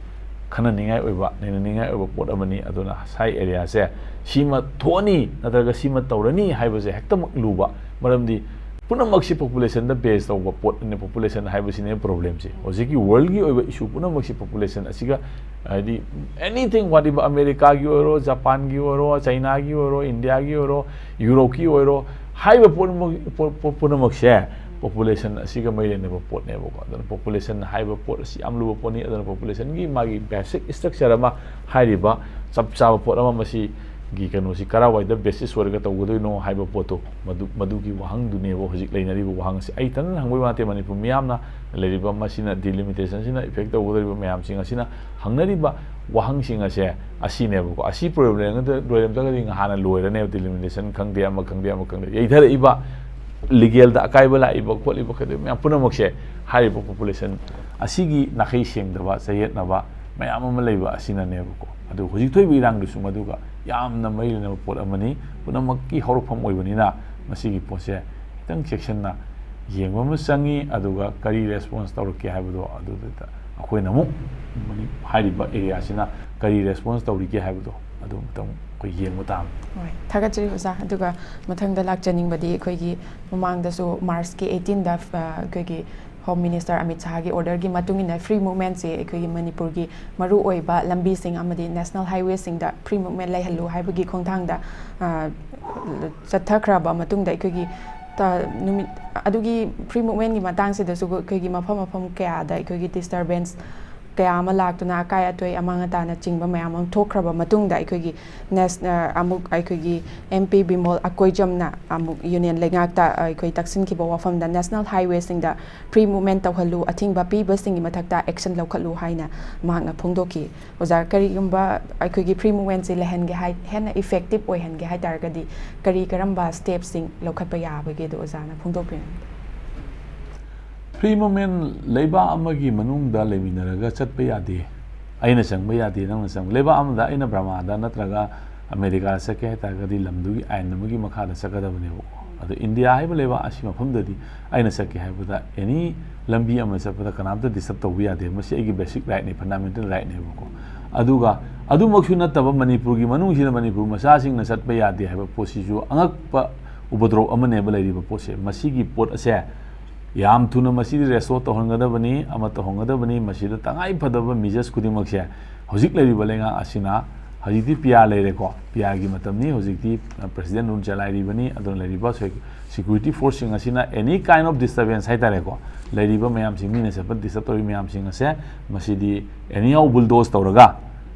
ꯈꯟꯅꯅꯤꯡꯉꯥꯏ ꯑꯣꯏꯕ, ꯅꯩꯅꯅꯤꯡꯉꯥꯏ ꯑꯣꯏꯕ ꯄꯣꯠ ꯑꯃꯅꯤ꯫ ꯑꯗꯨꯅ ꯁꯥꯏ ꯑꯦꯔꯤꯌꯥꯁꯦ ꯁꯤꯃ ꯊꯣꯛꯑꯅꯤ ꯅꯠꯇ꯭ꯔꯒ ꯁꯤꯃ ꯇꯧꯔꯅꯤ ꯍꯥꯏꯕꯁꯦ ꯍꯦꯛꯇꯃꯛ ꯂꯨꯕ, ꯃꯔꯝꯗꯤ ꯄꯨꯝꯅꯃꯛꯁꯤ ꯄꯣꯄꯨꯂꯦꯁꯟꯗ ꯕꯦꯖ ꯇꯧꯕ ꯄꯣꯠꯅꯦ꯫ ꯄꯣꯄꯨꯂꯦꯁꯟ ꯍꯥꯏꯕꯁꯤꯅꯦ ꯄ꯭ꯔꯣꯕ꯭ꯂꯦꯝꯁꯦ꯫ ꯍꯧꯖꯤꯛꯀꯤ ꯋꯥꯔꯜꯒꯤ ꯑꯣꯏꯕ ꯏꯁꯨ ꯄꯨꯝꯅꯃꯛꯁꯤ ꯄꯣꯄꯨꯂꯦꯁꯟ ꯑꯁꯤꯒ, ꯍꯥꯏꯗꯤ, ꯑꯦꯅꯤꯊꯤꯡ, ꯋꯥꯠ ꯏꯕ, ꯑꯃꯦꯔꯤꯀꯥꯒꯤ ꯑꯣꯏꯔꯣ, ꯖꯄꯥꯟꯒꯤ ꯑꯣꯏꯔꯣ, ꯆꯩꯅꯥꯒꯤ ꯑꯣꯏꯔꯣ, ꯏꯟꯗꯤꯌꯥꯒꯤ ꯑꯣꯏꯔꯣ, ꯌꯨꯔꯣꯞꯀꯤ ꯑꯣꯏꯔꯣ, ꯍꯥꯏꯔꯤꯕ ꯄꯨꯝꯅꯃꯛ, ꯄꯣ-, ꯄꯣ-, ꯄꯨꯝꯅꯃꯛꯁꯦ ꯄꯣꯄꯨꯂꯦꯁꯟ ꯑꯁꯤꯒ ꯃꯔꯤ ꯂꯩꯅꯕ ꯄꯣꯠꯅꯦꯕꯀꯣ꯫ ꯑꯗꯨꯅ ꯄꯣꯄꯨꯂꯦꯁꯟ ꯍꯥꯏꯕ ꯄꯣꯠ ꯑꯁꯤ ꯌꯥꯝ ꯂꯨꯕ ꯄꯣꯠꯅꯤ꯫ ꯑꯗꯨꯅ ꯄꯣꯄꯨꯂꯦꯁꯟꯒꯤ ꯃꯥꯒꯤ ꯕꯦꯁꯤꯛ ꯁ꯭ꯇ꯭ꯔꯛꯆꯔ ꯑꯃ, ꯍꯥꯏꯔꯤꯕ ꯆꯞ ꯆꯥꯕ ꯄꯣꯠ ꯑꯃ, ꯃꯁꯤꯒꯤ ꯀꯩꯅꯣꯁꯤ ꯀꯔꯥꯏꯋꯥꯏꯗ ꯕꯦꯁꯤꯁ ꯑꯣꯏꯔꯒ ꯇꯧꯒꯗꯣꯏꯅꯣ ꯍꯥꯏꯕ ꯄꯣꯠꯇꯣ, ꯃꯗꯨ, ꯃꯗꯨꯒꯤ ꯋꯥꯍꯪꯗꯨꯅꯦꯕ ꯍꯧꯖꯤꯛ ꯂꯩꯅꯔꯤꯕ ꯋꯥꯍꯪꯁꯦ꯫ ꯑꯩ ꯏꯊꯟꯗꯅ ꯍꯪꯕꯒꯤ ꯋꯥ ꯅꯠꯇꯦ, ꯃꯅꯤꯄꯨꯔ ꯃꯤꯌꯥꯝꯅ ꯂꯩꯔꯤꯕ, ꯃꯁꯤꯅ, ꯗꯤꯂꯤꯃꯤꯇꯦꯁꯟꯁꯤꯅ ꯏꯐꯦꯛ ꯇꯧꯒꯗꯧꯔꯤꯕ ꯃꯌꯥꯝꯁꯤꯡ ꯑꯁꯤꯅ ꯍꯪꯅꯔꯤꯕ ꯋꯥꯍꯪꯁꯤꯡ ꯑꯁꯦ ꯑꯁꯤꯅꯦꯕꯀꯣ꯫ ꯑꯁꯤ ꯄ꯭ꯔꯣꯕ꯭ꯂꯦꯝ ꯂꯣꯏꯔꯝꯗ꯭ꯔꯒꯗꯤ ꯉꯍꯥꯟꯅ ꯂꯣꯏꯔꯅꯦꯕ꯫ ꯗꯤꯂꯤꯃꯤꯇꯦꯁꯟ ꯈꯪꯗꯦ, ꯑꯃ ꯈꯪꯗꯦ, ꯑꯃ ꯈꯪꯗꯦ, ꯌꯩꯊꯔꯛꯏꯕ ꯂꯤꯒꯦꯜꯗ ꯑꯀꯥꯏꯕ ꯂꯥꯛꯏꯕ ꯈꯣꯠꯂꯤꯕ ꯀꯩꯗꯧ ꯃꯌꯥꯝ ꯄꯨꯝꯅꯃꯛꯁꯦ ꯍꯥꯏꯔꯤꯕ ꯄꯣꯄꯨꯂꯦꯁꯟ ꯑꯁꯤꯒꯤ ꯅꯥꯈꯩ ꯁꯦꯡꯗꯕ, ꯆꯌꯦꯠꯅꯕ ꯃꯌꯥꯝ ꯑꯃ ꯂꯩꯕ ꯑꯁꯤꯅꯅꯦꯕꯀꯣ꯫ ꯑꯗꯨ ꯍꯧꯖꯤꯛ ꯊꯣꯛꯏꯕ ꯏꯔꯥꯡꯗꯨꯁꯨ ꯃꯗꯨꯒ ꯌꯥꯝꯅ ꯃꯔꯤ ꯂꯩꯅꯕ ꯄꯣꯠ ꯑꯃꯅꯤ꯫ ꯄꯨꯝꯅꯃꯛꯀꯤ ꯍꯧꯔꯛꯐꯝ ꯑꯣꯏꯕꯅꯤꯅ ꯃꯁꯤꯒꯤ ꯄꯣꯠꯁꯦ ꯈꯤꯇꯪ ꯆꯦꯛꯁꯤꯟꯅ ꯌꯦꯡꯕ ꯑꯃ ꯆꯪꯉꯤ꯫ ꯑꯗꯨꯒ ꯀꯔꯤ ꯔꯦꯁꯄꯣꯟꯁ ꯇꯧꯔꯛꯀꯦ ꯍꯥꯏꯕꯗꯣ ꯑꯗꯨꯗ ꯑꯩꯈꯣꯏꯅ ꯑꯃꯨꯛ ꯃꯅꯤ-, ꯍꯥꯏꯔꯤꯕ ꯑꯦꯔꯤꯌꯥꯁꯤꯅ ꯀꯔꯤ ꯔꯦꯁꯄꯣꯟꯁ ꯇꯧꯔꯤꯒꯦ ꯍꯥꯏꯕꯗꯣ ꯑꯗꯨ ꯑꯃꯨꯛꯇꯪ ꯑꯩꯈꯣꯏ ꯌꯦꯡꯕ ꯇꯥꯕꯅꯤ꯫ ꯍꯣꯏ, ꯊꯥꯒꯠꯆꯔꯤ ꯑꯣꯖꯥ꯫ ꯑꯗꯨꯒ ꯃꯊꯪꯗ ꯂꯥꯛꯆꯅꯤꯡꯕꯗꯤ, ꯑꯩꯈꯣꯏꯒꯤ ꯃꯃꯥꯡꯗꯁꯨ ꯃꯥꯔꯆꯀꯤ ꯑꯩꯠꯇꯤꯟꯗ ꯑꯩꯈꯣꯏꯒꯤ ꯍꯣꯝ ꯃꯤꯅꯤꯁꯇꯔ ꯑꯃꯤꯠ ꯁꯍꯥꯒꯤ ꯑꯣꯔꯗꯔꯒꯤ ꯃꯇꯨꯡ ꯏꯟꯅ ꯐ꯭ꯔꯤ ꯃꯨꯚꯃꯦꯟꯁꯦ ꯑꯩꯈꯣꯏꯒꯤ ꯃꯅꯤꯄꯨꯔꯒꯤ ꯃꯔꯨꯑꯣꯏꯕ ꯂꯝꯕꯤꯁꯤꯡ ꯑꯃꯗꯤ ꯅꯦꯁꯅꯦꯜ ꯍꯥꯏꯋꯦꯁꯤꯡꯗ ꯐ꯭ꯔꯤ ꯃꯨꯚꯃꯦꯟ ꯂꯩꯍꯜꯂꯨ ꯍꯥꯏꯕꯒꯤ ꯈꯣꯡꯊꯥꯡꯗ, ꯑ, ꯆꯠꯊꯈ꯭ꯔꯕ ꯃꯇꯨꯡꯗ, ꯑꯩꯈꯣꯏꯒꯤ ꯇ-, ꯅꯨꯃꯤꯠ ꯑꯗꯨꯒꯤ ꯐ꯭ꯔꯤ ꯃꯨꯚꯃꯦꯟꯒꯤ ꯃꯇꯥꯡꯁꯤꯗꯁꯨ ꯑꯩꯈꯣꯏꯒꯤ ꯃꯐꯝ ꯃꯐꯝ ꯀꯌꯥꯗ ꯑꯩꯈꯣꯏꯒꯤ ꯗꯤꯁꯇꯔꯕꯦꯟꯁ ꯀꯌꯥ ꯑꯃ ꯂꯥꯛꯇꯨꯅ, ꯑꯀꯥꯏ ꯑꯇꯣꯏ, ꯑꯃꯥꯡ ꯑꯇꯥꯅꯆꯤꯡꯕ ꯃꯌꯥꯝ ꯑꯃ ꯊꯣꯛꯈ꯭ꯔꯕ ꯃꯇꯨꯡꯗ, ꯑꯩꯈꯣꯏꯒꯤ ꯅꯦꯁ-, ꯑ, ꯑꯃꯨꯛ ꯑꯩꯈꯣꯏꯒꯤ ꯑꯦꯝ ꯄꯤ ꯕꯤꯃꯣꯜ ꯑꯀꯣꯏꯖꯝꯅ ꯑꯃꯨꯛ ꯌꯨꯅꯤꯌꯟ ꯂꯩꯉꯥꯛꯇ, ꯑ, ꯑꯩꯈꯣꯏ ꯇꯛꯁꯤꯟꯈꯤꯕ ꯋꯥꯐꯝꯗ ꯅꯦꯁꯅꯦꯜ ꯍꯥꯏꯋꯦꯁꯤꯡꯗ ꯐ꯭ꯔꯤ ꯃꯨꯚꯃꯦꯟ ꯇꯧꯍꯜꯂꯨ, ꯑꯊꯤꯡꯕ ꯄꯤꯕꯁꯤꯡꯒꯤ ꯃꯊꯛꯇ ꯑꯦꯛꯁꯟ ꯂꯧꯈꯠꯂꯨ ꯍꯥꯏꯅ ꯃꯍꯥꯛꯅ ꯐꯣꯡꯗꯣꯛꯈꯤ꯫ ꯑꯣꯖꯥ, ꯀꯔꯤꯒꯨꯝꯕ ꯑꯩꯈꯣꯏꯒꯤ ꯐ꯭ꯔꯤ ꯃꯨꯚꯃꯦꯟꯁꯤ ꯂꯩꯍꯟꯒꯦ ꯍꯥꯏ, ꯍꯦꯟꯅ ꯏꯐꯦꯛꯇꯤꯞ ꯑꯣꯏꯍꯟꯒꯦ ꯍꯥꯏ ꯇꯥꯔꯒꯗꯤ, ꯀꯔꯤ ꯀꯔꯝꯕ ꯁ꯭ꯇꯦꯞꯁꯤꯡ ꯂꯧꯈꯠꯄ ꯌꯥꯕꯒꯦꯗꯣ ꯑꯣꯖꯥꯅ ꯐꯣꯡꯗꯣꯛꯄꯤꯔꯝꯃꯨ꯫ ꯐ꯭ꯔꯤ ꯃꯨꯚꯃꯦꯟ ꯂꯩꯕꯥꯛ ꯑꯃꯒꯤ ꯃꯅꯨꯡꯗ ꯂꯩꯃꯤꯟꯅꯔꯒ ꯆꯠꯄ ꯌꯥꯗꯦ, ꯑꯩꯅ ꯆꯪꯕ ꯌꯥꯗꯦ, ꯅꯪꯅ ꯆꯪꯕ, ꯂꯩꯕꯥꯛ ꯑꯃꯗ ꯑꯩꯅ ꯕ꯭ꯔꯃꯥꯗ ꯅꯠꯇ꯭ꯔꯒ ꯑꯃꯦꯔꯤꯀꯥꯗ ꯆꯠꯀꯦ ꯍꯥꯏ ꯇꯥꯔꯒꯗꯤ ꯂꯝꯗꯨꯒꯤ ꯑꯥꯏꯟ ꯑꯃꯒꯤ ꯃꯈꯥꯗ ꯆꯠꯀꯗꯕꯅꯦꯕꯀꯣ꯫ ꯑꯗꯣ ꯏꯟꯗꯤꯌꯥ ꯍꯥꯏꯕ ꯂꯩꯕꯥꯛ ꯑꯁꯤ ꯃꯐꯝꯗꯗꯤ ꯑꯩꯅ ꯆꯠꯀꯦ ꯍꯥꯏꯕꯗ ꯑꯦꯅꯤ ꯂꯝꯕꯤ ꯑꯃ ꯆꯠꯄꯗ ꯀꯅꯥꯝꯇ ꯗꯤꯁꯇꯔꯕ ꯇꯧꯕ ꯌꯥꯗꯦ, ꯃꯁꯤ ꯑꯩꯒꯤ ꯕꯦꯁꯤꯛ ꯔꯥꯏꯠꯅꯤ, ꯐꯟꯗꯥꯃꯦꯟꯇꯦꯜ ꯔꯥꯏꯠꯅꯦꯕꯀꯣ꯫ ꯑꯗꯨꯒ ꯑꯗꯨꯃꯛꯁꯨ ꯅꯠꯇꯕ ꯃꯅꯤꯄꯨꯔꯒꯤ ꯃꯅꯨꯡꯁꯤꯗ ꯃꯅꯤꯄꯨꯔ ꯃꯆꯥꯁꯤꯡꯅ ꯆꯠꯄ ꯌꯥꯗꯦ ꯍꯥꯏꯕ ꯄꯣꯠꯁꯤꯁꯨ ꯑꯉꯛꯄ ꯎꯄꯗ꯭ꯔꯣꯞ ꯑꯃꯅꯦꯕ ꯂꯩꯔꯤꯕ ꯄꯣꯠꯁꯦ꯫ ꯃꯁꯤꯒꯤ ꯄꯣꯠ ꯑꯁꯦ ꯌꯥꯝ ꯊꯨꯅ ꯃꯁꯤꯗꯤ ꯔꯦꯁꯇꯣꯔ ꯇꯧꯍꯟꯒꯗꯕꯅꯤ, ꯑꯃ ꯇꯧꯍꯟꯒꯗꯕꯅꯤ꯫ ꯃꯁꯤꯗ ꯇꯉꯥꯏ ꯐꯗꯕ ꯃꯤꯖꯔꯁ ꯈꯨꯗꯤꯡꯃꯛꯁꯦ ꯍꯧꯖꯤꯛ ꯂꯩꯔꯤꯕ ꯂꯩꯉꯥꯛ ꯑꯁꯤꯅ, ꯍꯧꯖꯤꯛꯇꯤ ꯄꯤ ꯑꯥꯔ ꯂꯩꯔꯦꯀꯣ, ꯄꯤ ꯑꯥꯔꯒꯤ ꯃꯇꯝꯅꯤ, ꯍꯧꯖꯤꯛꯇꯤ, ꯑ, ꯄ꯭ꯔꯦꯁꯤꯗꯦꯟ ꯔꯨꯜ ꯆꯂꯥꯏꯔꯤꯕꯅꯤ꯫ ꯑꯗꯨꯅ ꯂꯩꯔꯤꯕ ꯁꯦ-, ꯁꯦꯀ꯭ꯌꯨꯔꯤꯇꯤ ꯐꯣꯔꯁꯁꯤꯡ ꯑꯁꯤꯅ any kind of disturbance ꯍꯥꯏ ꯇꯥꯔꯦꯀꯣ, ꯂꯩꯔꯤꯕ ꯃꯌꯥꯝꯁꯤꯡ, ꯃꯤꯅ ꯆꯠꯄ ꯗꯤꯁꯇꯔꯕ ꯇꯧꯔꯤꯕ ꯃꯌꯥꯝꯁꯤꯡ ꯑꯁꯦ ꯃꯁꯤꯗꯤ ꯑꯦꯅꯤ ꯍꯥꯎ ꯕꯨꯜꯗꯣꯁ ꯇꯧꯔꯒ,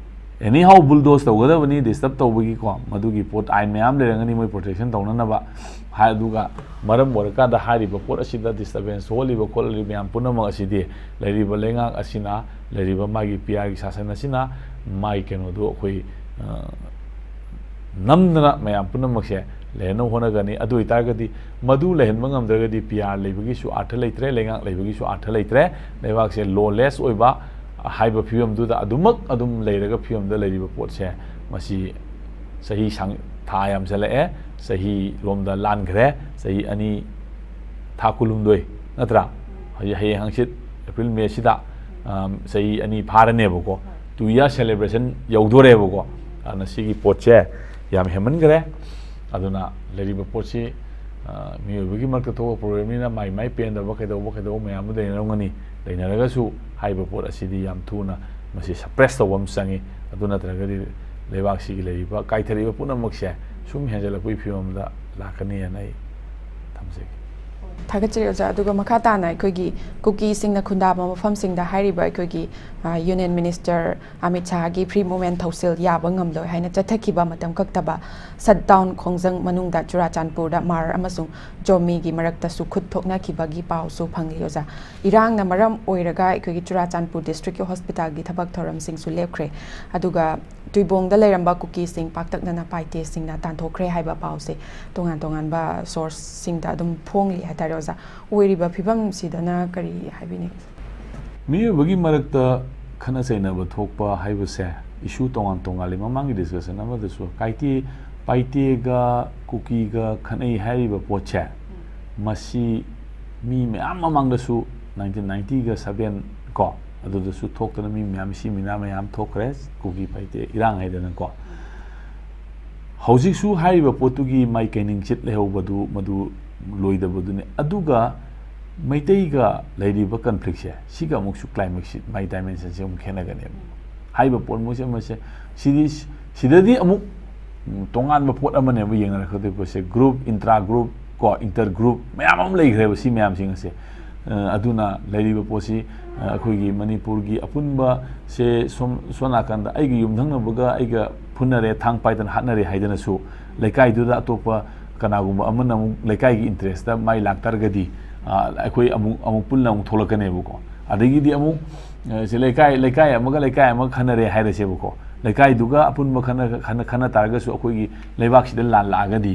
ꯑꯦꯅꯤ ꯍꯥꯎ ꯕꯨꯜꯗꯣꯁ ꯇꯧꯒꯗꯕꯅꯤ꯫ ꯗꯤꯁꯇꯔꯕ ꯇꯧꯕꯒꯤꯀꯣ, ꯃꯗꯨꯒꯤ ꯄꯣꯠ ꯑꯥꯏꯟ ꯃꯌꯥꯝ ꯂꯩꯔꯝꯒꯅꯤ ꯃꯣꯏ ꯄ꯭ꯔꯣꯇꯦꯛꯁꯟ ꯇꯧꯅꯅꯕ꯫ ꯍꯥꯏ-, ꯑꯗꯨꯒ ꯃꯔꯝ ꯑꯣꯏꯔꯀꯥꯟꯗ ꯍꯥꯏꯔꯤꯕ ꯄꯣꯠ ꯑꯁꯤꯗ ꯗꯤꯁꯇꯔꯕꯦꯟꯁ ꯊꯣꯛꯍꯜꯂꯤꯕ ꯈꯣꯠꯍꯜꯂꯤꯕ ꯃꯌꯥꯝ ꯄꯨꯝꯅꯃꯛ ꯑꯁꯤꯗꯤ ꯂꯩꯔꯤꯕ ꯂꯩꯉꯥꯛ ꯑꯁꯤꯅ, ꯂꯩꯔꯤꯕ ꯃꯥꯒꯤ ꯄꯤ ꯑꯥꯔꯒꯤ ꯁꯥꯁꯟ ꯑꯁꯤꯅ ꯃꯥꯒꯤ ꯀꯩꯅꯣꯗꯨ ꯑꯩꯈꯣꯏ, ꯑ, ꯅꯝꯗꯅ ꯃꯌꯥꯝ ꯄꯨꯝꯅꯃꯛꯁꯦ ꯂꯩꯍꯟꯅꯕ ꯍꯣꯠꯅꯒꯅꯤ꯫ ꯑꯗꯨ ꯑꯣꯏꯇꯥꯔꯒꯗꯤ ꯃꯗꯨ ꯂꯩꯍꯟꯕ ꯉꯝꯗ꯭ꯔꯒꯗꯤ ꯄꯤ ꯑꯥꯔ ꯂꯩꯕꯒꯤꯁꯨ ꯑꯥꯔꯊ ꯂꯩꯇ꯭ꯔꯦ, ꯂꯩꯉꯥꯛ ꯂꯩꯕꯒꯤꯁꯨ ꯑꯥꯔꯊ ꯂꯩꯇ꯭ꯔꯦ꯫ ꯂꯩꯕꯥꯛꯁꯦ ꯂꯣꯂꯦꯁ ꯑꯣꯏꯕ ꯍꯥꯏꯕ ꯐꯤꯕꯝꯗꯨꯗ ꯑꯗꯨꯃꯛ ꯑꯗꯨꯝ ꯂꯩꯔꯒ ꯐꯤꯕꯝꯗ ꯂꯩꯔꯤꯕ ꯄꯣꯠꯁꯦ, ꯃꯁꯤ ꯆꯍꯤ ꯁꯥꯡ-, ꯊꯥ ꯌꯥꯝꯁꯤꯜꯂꯛꯑꯦ, ꯆꯍꯤ ꯂꯣꯝꯗ ꯂꯥꯟꯈ꯭ꯔꯦ, ꯆꯍꯤ ꯑꯅꯤ, ꯊꯥ ꯀꯨꯟꯍꯨꯝꯗꯣꯏ ꯅꯠꯇ꯭ꯔꯥ? ꯍꯧꯖꯤꯛ ꯍꯌꯦꯡ ꯍꯪꯆꯤꯠ ꯑꯦꯄ꯭ꯔꯤꯜ ꯃꯦꯁꯤꯗ ꯆꯍꯤ ꯑꯅꯤ ꯐꯥꯔꯅꯦꯕꯀꯣ, ꯇꯨ ꯏꯌꯥꯔ ꯁꯦꯂꯦꯕ꯭ꯔꯦꯁꯟ ꯌꯧꯗꯣꯔꯦꯕꯀꯣ꯫ ꯑꯗꯨꯅ ꯁꯤꯒꯤ ꯄꯣꯠꯁꯦ ꯌꯥꯝ ꯍꯦꯟꯃꯟꯈ꯭ꯔꯦ꯫ ꯑꯗꯨꯅ ꯂꯩꯔꯤꯕ ꯄꯣꯠꯁꯤ ꯃꯤꯑꯣꯏꯕꯒꯤ ꯃꯔꯛꯇ ꯊꯣꯛꯄ ꯄ꯭ꯔꯣꯕ꯭ꯂꯦꯝꯅꯤꯅ ꯃꯥꯏ ꯃꯥꯏ ꯄꯦꯟꯗꯕ ꯀꯩꯗꯧꯕ ꯀꯩꯗꯧꯕ ꯃꯌꯥꯝ ꯑꯃ ꯂꯩꯅꯔꯝꯒꯅꯤ꯫ ꯂꯩꯅꯔꯒꯁꯨ ꯍꯥꯏꯔꯤꯕ ꯄꯣꯠ ꯑꯁꯤꯗꯤ ꯌꯥꯝ ꯊꯨꯅ ꯃꯁꯤ ꯁꯄ꯭ꯔꯦꯁ ꯇꯧꯕ ꯑꯃ ꯆꯪꯉꯤ꯫ ꯑꯗꯨ ꯅꯠꯇ꯭ꯔꯒꯗꯤ ꯂꯩꯕꯥꯛꯁꯤꯒꯤ ꯂꯩꯔꯤꯕ ꯀꯥꯏꯊꯔꯛꯏꯕ ꯄꯨꯝꯅꯃꯛꯁꯦ ꯁꯨꯝ ꯍꯦꯟꯖꯜꯂꯛꯄꯒꯤ ꯐꯤꯕꯝꯗ ꯂꯥꯛꯀꯅꯤ ꯍꯥꯏꯅ ꯑꯩ ꯊꯝꯖꯒꯦ꯫ ꯊꯥꯒꯠꯆꯔꯤ ꯑꯣꯖꯥ꯫ ꯑꯗꯨꯒ ꯃꯈꯥ ꯇꯥꯅ ꯑꯩꯈꯣꯏꯒꯤ ꯀꯨꯀꯤꯁꯤꯡꯅ ꯈꯨꯟꯗꯥꯕ ꯃꯐꯝꯁꯤꯡꯗ ꯍꯥꯏꯔꯤꯕ ꯑꯩꯈꯣꯏꯒꯤ ꯌꯨꯅꯤꯌꯟ ꯃꯤꯅꯤꯁꯇꯔ ꯑꯃꯤꯠ ꯁꯥꯍꯒꯤ ꯐ꯭ꯔꯤ ꯃꯨꯚꯃꯦꯟ ꯊꯧꯁꯤꯜ ꯌꯥꯕ ꯉꯝꯂꯣꯏ ꯍꯥꯏꯅ ꯆꯠꯊꯈꯤꯕ ꯃꯇꯝ ꯀꯛꯇꯕ ꯁꯠ ꯗꯥꯎꯟ ꯈꯣꯡꯖꯪ ꯃꯅꯨꯡꯗ ꯆꯨꯔꯥꯆꯥꯟꯄꯨꯔꯗ ꯃꯥꯔ ꯑꯃꯁꯨꯡ ꯖꯣꯃꯤꯒꯤ ꯃꯔꯛꯇꯁꯨ ꯈꯨꯠ ꯊꯣꯛꯅꯈꯤꯕꯒꯤ ꯄꯥꯎꯁꯨ ꯐꯪꯂꯤ ꯑꯣꯖꯥ꯫ ꯏꯔꯥꯡꯅ ꯃꯔꯝ ꯑꯣꯏꯔꯒ ꯑꯩꯈꯣꯏꯒꯤ ꯆꯨꯔꯥꯆꯥꯟꯄꯨꯔ ꯗꯤꯁꯇ꯭ꯔꯤꯛꯀꯤ ꯍꯣꯁꯄꯤꯇꯥꯜꯒꯤ ꯊꯕꯛ ꯊꯧꯔꯝꯁꯤꯡꯁꯨ ꯂꯦꯞꯈ꯭ꯔꯦ꯫ ꯑꯗꯨꯒ ꯇꯨꯏꯕꯣꯡꯗ ꯂꯩꯔꯝꯕ ꯀꯨꯀꯤꯁꯤꯡ ꯄꯥꯛꯇꯛꯅꯅ ꯄꯥꯏꯇꯦꯁꯤꯡꯅ ꯇꯥꯟꯊꯣꯛꯈ꯭ꯔꯦ ꯍꯥꯏꯕ ꯄꯥꯎꯁꯦ ꯇꯣꯉꯥꯟ ꯇꯣꯉꯥꯟꯕ ꯁꯣꯔꯁꯁꯤꯡꯗ ꯑꯗꯨꯝ ꯐꯣꯡꯂꯤ ꯍꯥꯏꯇꯥꯔꯦ ꯑꯣꯖꯥ꯫ ꯑꯣꯏꯔꯤꯕ ꯐꯤꯕꯝꯁꯤꯗꯅ ꯀꯔꯤ ꯍꯥꯏꯕꯤꯅꯤꯡ? ꯃꯤꯑꯣꯏꯕꯒꯤ ꯃꯔꯛꯇ ꯈꯠꯅ ꯆꯩꯅꯕ ꯊꯣꯛꯄ ꯍꯥꯏꯕꯁꯦ ꯏꯁꯨ ꯇꯣꯉꯥꯟ ꯇꯣꯉꯥꯟꯂꯤ꯫ ꯃꯃꯥꯡꯒꯤ ꯗꯤꯁꯀꯁꯟ ꯑꯃꯗꯁꯨ ꯀꯥꯏꯇꯦ ꯄꯥꯏꯇꯦꯒ ꯀꯨꯀꯤꯒ ꯈꯠꯅꯩ ꯍꯥꯏꯔꯤꯕ ꯄꯣꯠꯁꯦ ꯃꯁꯤ ꯃꯤ ꯃꯌꯥꯝ ꯃꯃꯥꯡꯗꯁꯨ ꯅꯥꯏꯟꯇꯤꯟ ꯅꯥꯏꯟꯇꯤꯒ ꯁꯕꯦꯟ ꯀꯣ ꯑꯗꯨꯗꯁꯨ ꯊꯣꯛꯇꯅ ꯃꯤ ꯃꯌꯥꯝ ꯁꯤ ꯃꯤꯅꯥ ꯃꯌꯥꯝ ꯊꯣꯛꯈ꯭ꯔꯦ꯫ ꯀꯨꯀꯤ ꯄꯥꯏꯇꯦ ꯏꯔꯥꯡ ꯍꯥꯏꯗꯅꯀꯣ꯫ ꯍꯧꯖꯤꯛꯁꯨ ꯍꯥꯏꯔꯤꯕ ꯄꯣꯠꯇꯨꯒꯤ ꯃꯥꯏꯀꯩ ꯅꯤꯡꯆꯤꯠ ꯂꯩꯍꯧꯕꯗꯨ ꯃꯗꯨ ꯂꯣꯏꯗꯕꯗꯨꯅꯤ꯫ ꯑꯗꯨꯒ ꯃꯩꯇꯩꯒ ꯂꯩꯔꯤꯕ ꯀꯟꯐ꯭ꯂꯤꯛꯁꯦ ꯁꯤꯒ ꯑꯃꯨꯛꯁꯨ ꯀ꯭ꯂꯥꯏꯃꯦꯛꯁ ꯃꯥꯏ ꯗꯥꯏꯃꯦꯟꯁꯟꯁꯦ ꯑꯃꯨꯛ ꯈꯦꯠꯅꯒꯅꯦꯕ꯫ ꯍꯥꯏꯔꯤꯕ ꯄꯣꯠ ꯃꯣꯏꯁꯦ ꯃꯁꯦ ꯁꯤꯗꯤ ꯁꯤꯗꯗꯤ ꯑꯃꯨꯛ ꯇꯣꯉꯥꯟꯕ ꯄꯣꯠ ꯑꯃꯅꯦꯕ ꯌꯦꯡꯅꯔꯛꯀꯗꯣꯏ ꯄꯣꯠꯁꯦ꯫ ꯒ꯭ꯔꯨꯞ, ꯏꯟꯇ꯭ꯔꯥ ꯒ꯭ꯔꯨꯞ ꯀꯣ ꯏꯟꯇꯔ ꯒ꯭ꯔꯨꯞ ꯃꯌꯥꯝ ꯑꯃ ꯂꯩꯈ꯭ꯔꯦꯕ ꯁꯤ ꯃꯌꯥꯝꯁꯤꯡ ꯑꯁꯦ꯫ ꯑꯗꯨꯅ ꯂꯩꯔꯤꯕ ꯄꯣꯠꯁꯤ ꯑꯩꯈꯣꯏꯒꯤ ꯃꯅꯤꯄꯨꯔꯒꯤ ꯑꯄꯨꯟꯕ ꯁꯦ ꯁꯣꯝ ꯁꯣꯝ ꯅꯥꯀꯟꯗ ꯑꯩꯒꯤ ꯌꯨꯝꯊꯪꯅꯕꯒ ꯑꯩꯒ ꯐꯨꯅꯔꯦ, ꯊꯥꯡ ꯄꯥꯏꯗꯅ ꯍꯥꯠꯅꯔꯦ ꯍꯥꯏꯗꯅꯁꯨ ꯂꯩꯀꯥꯏꯗꯨꯗ ꯑꯇꯣꯞꯄ ꯀꯅꯥꯒꯨꯝꯕ ꯑꯃꯅ ꯑꯃꯨꯛ ꯂꯩꯀꯥꯏꯒꯤ ꯏꯟꯇꯔꯦꯁꯇ ꯃꯥꯏ ꯂꯥꯛꯇꯥꯔꯒꯗꯤ ꯑꯩꯈꯣꯏ ꯑꯃꯨꯛ ꯑꯃꯨꯛ ꯄꯨꯟꯅ ꯑꯃꯨꯛ ꯊꯣꯛꯂꯛꯀꯅꯦꯕꯀꯣ꯫ ꯑꯗꯒꯤꯗꯤ ꯑꯃꯨꯛ ꯁꯤ ꯂꯩꯀꯥꯏ ꯂꯩꯀꯥꯏ ꯑꯃꯒ ꯂꯩꯀꯥꯏ ꯑꯃꯒ ꯈꯟꯅꯔꯦ ꯍꯥꯏꯔꯁꯦꯕꯀꯣ꯫ ꯂꯩꯀꯥꯏꯗꯨꯒ ꯑꯄꯨꯟꯕ ꯈꯟꯅ ꯈꯟꯅ ꯈꯟꯅ ꯇꯥꯔꯒꯁꯨ ꯑꯩꯈꯣꯏꯒꯤ ꯂꯩꯕꯥꯛꯁꯤꯗ ꯂꯥꯟ ꯂꯥꯛꯑꯒꯗꯤ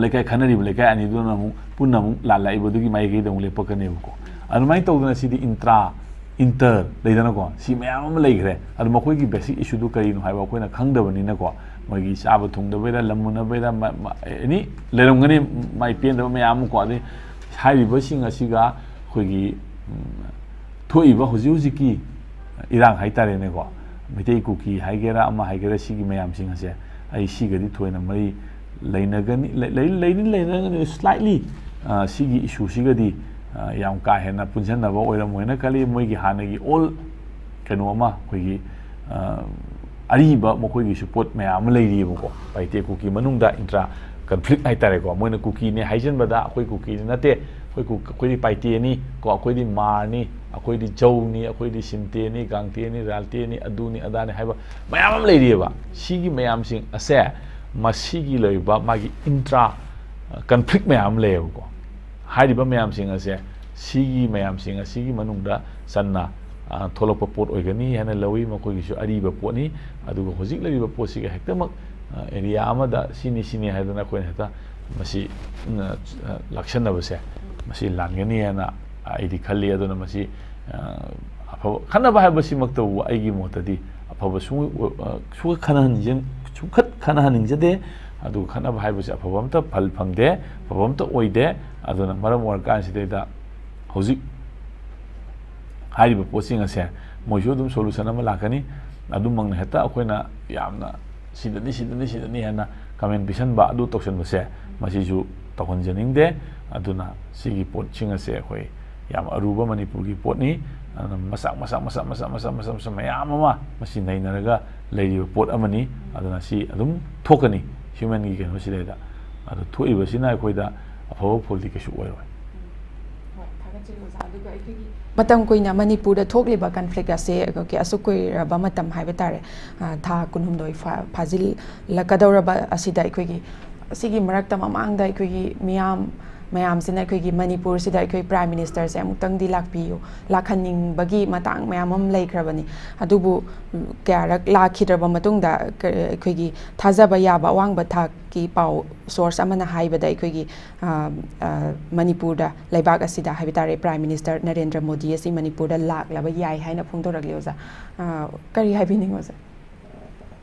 ꯂꯩꯀꯥꯏ ꯈꯟꯅꯔꯤꯕ ꯂꯩꯀꯥꯏ ꯑꯅꯤꯗꯨꯅ ꯑꯃꯨꯛ ꯄꯨꯟꯅ ꯑꯃꯨꯛ ꯂꯥꯜꯂꯛꯏꯕꯗꯨꯒꯤ ꯃꯥꯏꯀꯩꯗ ꯑꯃꯨꯛ ꯂꯦꯞꯄꯛꯀꯅꯦꯕꯀꯣ꯫ ꯑꯗꯨꯃꯥꯏꯅ ꯇꯧꯗꯅ ꯁꯤꯗꯤ ꯏꯟꯇ꯭ꯔꯥ ꯏꯟꯇꯔ ꯂꯩꯗꯅꯀꯣ꯫ ꯁꯤ ꯃꯌꯥꯝ ꯑꯃ ꯂꯩꯈ꯭ꯔꯦ꯫ ꯑꯗꯨ ꯃꯈꯣꯏꯒꯤ ꯕꯦꯁꯤꯛ ꯏꯁꯨꯗꯨ ꯀꯔꯤꯅꯣ ꯍꯥꯏꯕ ꯑꯩꯈꯣꯏꯅ ꯈꯪꯗꯕꯅꯤꯅꯀꯣ꯫ ꯃꯣꯏꯒꯤ ꯆꯥꯕ ꯊꯨꯡꯗꯕꯩꯔꯥ, ꯂꯝ ꯃꯨꯟꯅꯕꯩꯔꯥ, ꯑꯦꯅꯤ ꯂꯩꯔꯝꯒꯅꯤ ꯃꯥꯏ ꯄꯦꯟꯗꯕ ꯃꯌꯥꯝ ꯑꯃꯀꯣ꯫ ꯑꯗꯩ ꯍꯥꯏꯔꯤꯕꯁꯤꯡ ꯑꯁꯤꯒ ꯑꯩꯈꯣꯏꯒꯤ ꯊꯣꯛꯏꯕ ꯍꯧꯖꯤꯛ ꯍꯧꯖꯤꯛꯀꯤ ꯏꯔꯥꯡ ꯍꯥꯏꯇꯥꯔꯦꯅꯦꯀꯣ, ꯃꯩꯇꯩ ꯀꯨꯀꯤ ꯍꯥꯏꯒꯦꯔꯥ ꯑꯃ ꯍꯥꯏꯒꯦꯔꯥ, ꯁꯤꯒꯤ ꯃꯌꯥꯝꯁꯤꯡ ꯑꯁꯦ ꯑꯩ ꯁꯤꯒꯗꯤ ꯊꯣꯏꯅ ꯃꯔꯤ ꯂꯩꯅꯒꯅꯤ, ꯂꯩ- ꯂꯩ- ꯂꯩꯅꯤ ꯂꯩꯅꯒꯅꯤ, slightly ꯁꯤꯒꯤ ꯏꯁꯨꯁꯤꯒꯗꯤ ꯌꯥꯝ ꯀꯥ ꯍꯦꯟꯅ ꯄꯨꯟꯁꯤꯟꯅꯕ ꯑꯣꯏꯔꯝꯃꯣꯏꯅ ꯈꯜꯂꯤ꯫ ꯃꯣꯏꯒꯤ ꯍꯥꯟꯅꯒꯤ ꯑꯣꯜ ꯀꯩꯅꯣ ꯑꯃ, ꯑꯩꯈꯣꯏꯒꯤ ꯑꯔꯤꯕ ꯃꯈꯣꯏꯒꯤꯁꯨ ꯄꯣꯠ ꯃꯌꯥꯝ ꯑꯃ ꯂꯩꯔꯤꯑꯕꯀꯣ, ꯄꯥꯏꯇꯦ ꯀꯨꯀꯤ ꯃꯅꯨꯡꯗ ꯏꯟꯇ꯭ꯔꯥ ꯀꯟꯐ꯭ꯂꯤꯛ ꯍꯥꯏꯇꯥꯔꯦꯀꯣ꯫ ꯃꯣꯏꯅ ꯀꯨꯀꯤꯅꯤ ꯍꯥꯏꯖꯟꯕꯗ ꯑꯩꯈꯣꯏ ꯀꯨꯀꯤꯗꯤ ꯅꯠꯇꯦ, ꯑꯩꯈꯣꯏ ꯀꯨ- ꯑꯩꯈꯣꯏꯗꯤ ꯄꯥꯏꯇꯦꯅꯤ ꯀꯣ, ꯑꯩꯈꯣꯏꯗꯤ ꯃꯥꯔꯅꯤ, ꯑꯩꯈꯣꯏꯗꯤ ꯖꯧꯅꯤ, ꯑꯩꯈꯣꯏꯗꯤ ꯁꯤꯟꯇꯦꯅꯤ, ꯒꯥꯡꯇꯦꯅꯤ, ꯔꯥꯜꯇꯦꯅꯤ, ꯑꯗꯨꯅꯤ ꯑꯗꯥꯅꯤ ꯍꯥꯏꯕ ꯃꯌꯥꯝ ꯑꯃ ꯂꯩꯔꯤꯑꯕ꯫ ꯁꯤꯒꯤ ꯃꯌꯥꯝꯁꯤꯡ ꯑꯁꯦ ꯃꯁꯤꯒꯤ ꯂꯩꯔꯤꯕ ꯃꯥꯒꯤ ꯏꯟꯇ꯭ꯔꯥ ꯀꯟꯐ꯭ꯂꯤꯛ ꯃꯌꯥꯝ ꯑꯃ ꯂꯩꯌꯦꯕꯀꯣ꯫ ꯍꯥꯏꯔꯤꯕ ꯃꯌꯥꯝꯁꯤꯡ ꯑꯁꯦ ꯁꯤꯒꯤ ꯃꯌꯥꯝꯁꯤꯡ ꯑꯁꯤꯒꯤ ꯃꯅꯨꯡꯗ ꯆꯟꯅ ꯊꯣꯛꯂꯛꯄ ꯄꯣꯠ ꯑꯣꯏꯒꯅꯤ ꯍꯥꯏꯅ ꯂꯧꯏ꯫ ꯃꯈꯣꯏꯒꯤꯁꯨ ꯑꯔꯤꯕ ꯄꯣꯠꯅꯤ꯫ ꯑꯗꯨꯒ ꯍꯧꯖꯤꯛ ꯂꯩꯔꯤꯕ ꯄꯣꯠꯁꯤꯒ ꯍꯦꯛꯇꯃꯛ ꯑꯦꯔꯤꯌꯥ ꯑꯃꯗ ꯁꯤꯅꯤ ꯁꯤꯅꯤ ꯍꯥꯏꯗꯅ ꯑꯩꯈꯣꯏꯅ ꯍꯦꯛꯇ ꯃꯁꯤ ꯂꯥꯛꯁꯟꯅꯕꯁꯦ, ꯃꯁꯤ ꯂꯥꯟꯒꯅꯤ ꯍꯥꯏꯅ ꯑꯩꯗꯤ ꯈꯜꯂꯤ꯫ ꯑꯗꯨꯅ ꯃꯁꯤ ꯑꯐꯕ ꯈꯠꯅꯕ ꯍꯥꯏꯕꯁꯤꯃꯛꯇꯕꯨ ꯑꯩꯒꯤ ꯃꯣꯠꯇꯗꯤ ꯑꯐꯕ ꯁꯨꯡ- ꯁꯨꯡꯈꯠ ꯈꯠꯅꯍꯟꯅꯤꯡꯖ- ꯁꯨꯡꯈꯠ ꯈꯠꯅꯍꯟꯅꯤꯡꯖꯗꯦ꯫ ꯑꯗꯨꯒ ꯈꯠꯅꯕ ꯍꯥꯏꯕꯁꯤ ꯑꯐꯕ ꯑꯝꯇ ꯐꯜ ꯐꯪꯗꯦ, ꯑꯐꯕ ꯑꯝꯇ ꯑꯣꯏꯗꯦ꯫ ꯑꯗꯨꯅ ꯃꯔꯝ ꯑꯣꯏꯔꯀꯥꯟꯁꯤꯗꯩꯗ ꯍꯧꯖꯤꯛ ꯍꯥꯏꯔꯤꯕ ꯄꯣꯠꯁꯤꯡ ꯑꯁꯦ ꯃꯣꯏꯁꯨ ꯑꯗꯨꯝ ꯁꯣꯂꯨꯁꯟ ꯑꯃ ꯂꯥꯛꯀꯅꯤ꯫ ꯑꯗꯨꯃꯛꯅ ꯍꯦꯛꯇ ꯑꯩꯈꯣꯏꯅ ꯌꯥꯝꯅ ꯁꯤꯗꯅꯤ, ꯁꯤꯗꯅꯤ, ꯁꯤꯗꯅꯤ ꯍꯥꯏꯅ ꯀꯃꯦꯟ ꯄꯤꯁꯟꯕ, ꯑꯗꯨ ꯇꯧꯁꯟꯕꯁꯦ ꯃꯁꯤꯁꯨ ꯇꯧꯍꯟꯖꯅꯤꯡꯗꯦ꯫ ꯑꯗꯨꯅ ꯁꯤꯒꯤ ꯄꯣꯠꯁꯤꯡ ꯑꯁꯦ ꯑꯩꯈꯣꯏ ꯌꯥꯝ ꯑꯔꯨꯕ ꯃꯅꯤꯄꯨꯔꯒꯤ ꯄꯣꯠꯅꯤ꯫ ꯑꯗꯨꯅ ꯃꯆꯥ ꯃꯆꯥ ꯃꯆꯥ ꯃꯆꯥ ꯃꯆꯥ ꯃꯆꯥ ꯃꯆꯥ ꯃꯌꯥꯝ ꯑꯃ ꯃꯁꯤ ꯅꯩꯅꯔꯒ ꯂꯩꯔꯤꯕ ꯄꯣꯠ ꯑꯃꯅꯤ꯫ ꯑꯗꯨꯅ ꯁꯤ ꯑꯗꯨꯝ ꯊꯣꯛꯀꯅꯤ ꯍ꯭ꯌꯨꯃꯦꯟꯒꯤ ꯀꯩꯅꯣꯁꯤꯗꯩꯗ꯫ ꯑꯗꯨ ꯊꯣꯛꯏꯕꯁꯤꯅ ꯑꯩꯈꯣꯏꯗ ꯑꯐꯕ ꯐꯣꯜꯗꯤ ꯀꯩꯁꯨ ꯑꯣꯏꯔꯣꯏ꯫ ꯍꯣꯏ, ꯊꯥꯒꯠꯆꯔꯤ ꯑꯣꯖꯥ꯫ ꯑꯗꯨꯒ ꯑꯩꯈꯣꯏꯒꯤ ꯃꯇꯝ ꯀꯨꯏꯅ ꯃꯅꯤꯄꯨꯔꯗ ꯊꯣꯛꯂꯤꯕ ꯀꯟꯐ꯭ꯂꯤꯛ ꯑꯁꯦ ꯑꯩꯈꯣꯏꯒꯤ ꯑꯁꯨꯛ ꯀꯨꯏꯔꯕ ꯃꯇꯝ ꯍꯥꯏꯕ ꯇꯥꯔꯦ, ꯑ, ꯊꯥ ꯀꯨꯟꯍꯨꯝꯗꯣꯏ ꯐꯥ- ꯐꯥꯖꯤꯜꯂꯛꯀꯗꯧꯔꯕ ꯑꯁꯤꯗ ꯑꯩꯈꯣꯏꯒꯤ ꯑꯁꯤꯒꯤ ꯃꯔꯛꯇ ꯃꯃꯥꯡꯗ ꯑꯩꯈꯣꯏꯒꯤ ꯃꯤꯌꯥꯝ ꯃꯌꯥꯝꯁꯤꯅ ꯑꯩꯈꯣꯏꯒꯤ ꯃꯅꯤꯄꯨꯔꯁꯤꯗ ꯑꯩꯈꯣꯏ ꯄ꯭ꯔꯥꯏꯝ ꯃꯤꯅꯤꯁꯇꯔꯁꯦ ꯑꯃꯨꯛꯇꯪꯗꯤ ꯂꯥꯛꯄꯤꯌꯨ, ꯂꯥꯛꯍꯟꯅꯤꯡꯕꯒꯤ ꯃꯇꯥꯡ ꯃꯌꯥꯝ ꯑꯃ ꯂꯩꯈ꯭ꯔꯕꯅꯤ꯫ ꯑꯗꯨꯕꯨ ꯀꯌꯥꯔꯛ ꯂꯥꯛꯈꯤꯗ꯭ꯔꯕ ꯃꯇꯨꯡꯗ ꯀ- ꯑꯩꯈꯣꯏꯒꯤ ꯊꯥꯖꯕ ꯌꯥꯕ ꯑꯋꯥꯡꯕ ꯊꯥꯛꯀꯤ ꯄꯥꯎ ꯁꯣꯔꯁ ꯑꯃꯅ ꯍꯥꯏꯕꯗ ꯑꯩꯈꯣꯏꯒꯤ, ꯑ, ꯑ, ꯃꯅꯤꯄꯨꯔꯗ, ꯂꯩꯕꯥꯛ ꯑꯁꯤꯗ ꯍꯥꯏꯕ ꯇꯥꯔꯦ, ꯄ꯭ꯔꯥꯏꯝ ꯃꯤꯅꯤꯁꯇꯔ ꯅꯔꯦꯟꯗ꯭ꯔ ꯃꯣꯗꯤ ꯑꯁꯤ ꯃꯅꯤꯄꯨꯔꯗ ꯂꯥꯛꯂꯕ ꯌꯥꯏ ꯍꯥꯏꯅ ꯐꯣꯡꯗꯣꯔꯛꯂꯤ꯫ ꯑꯣꯖꯥ, ꯑ, ꯀꯔꯤ ꯍꯥꯏꯕꯤꯅꯤꯡꯉꯤ ꯑꯣꯖꯥ?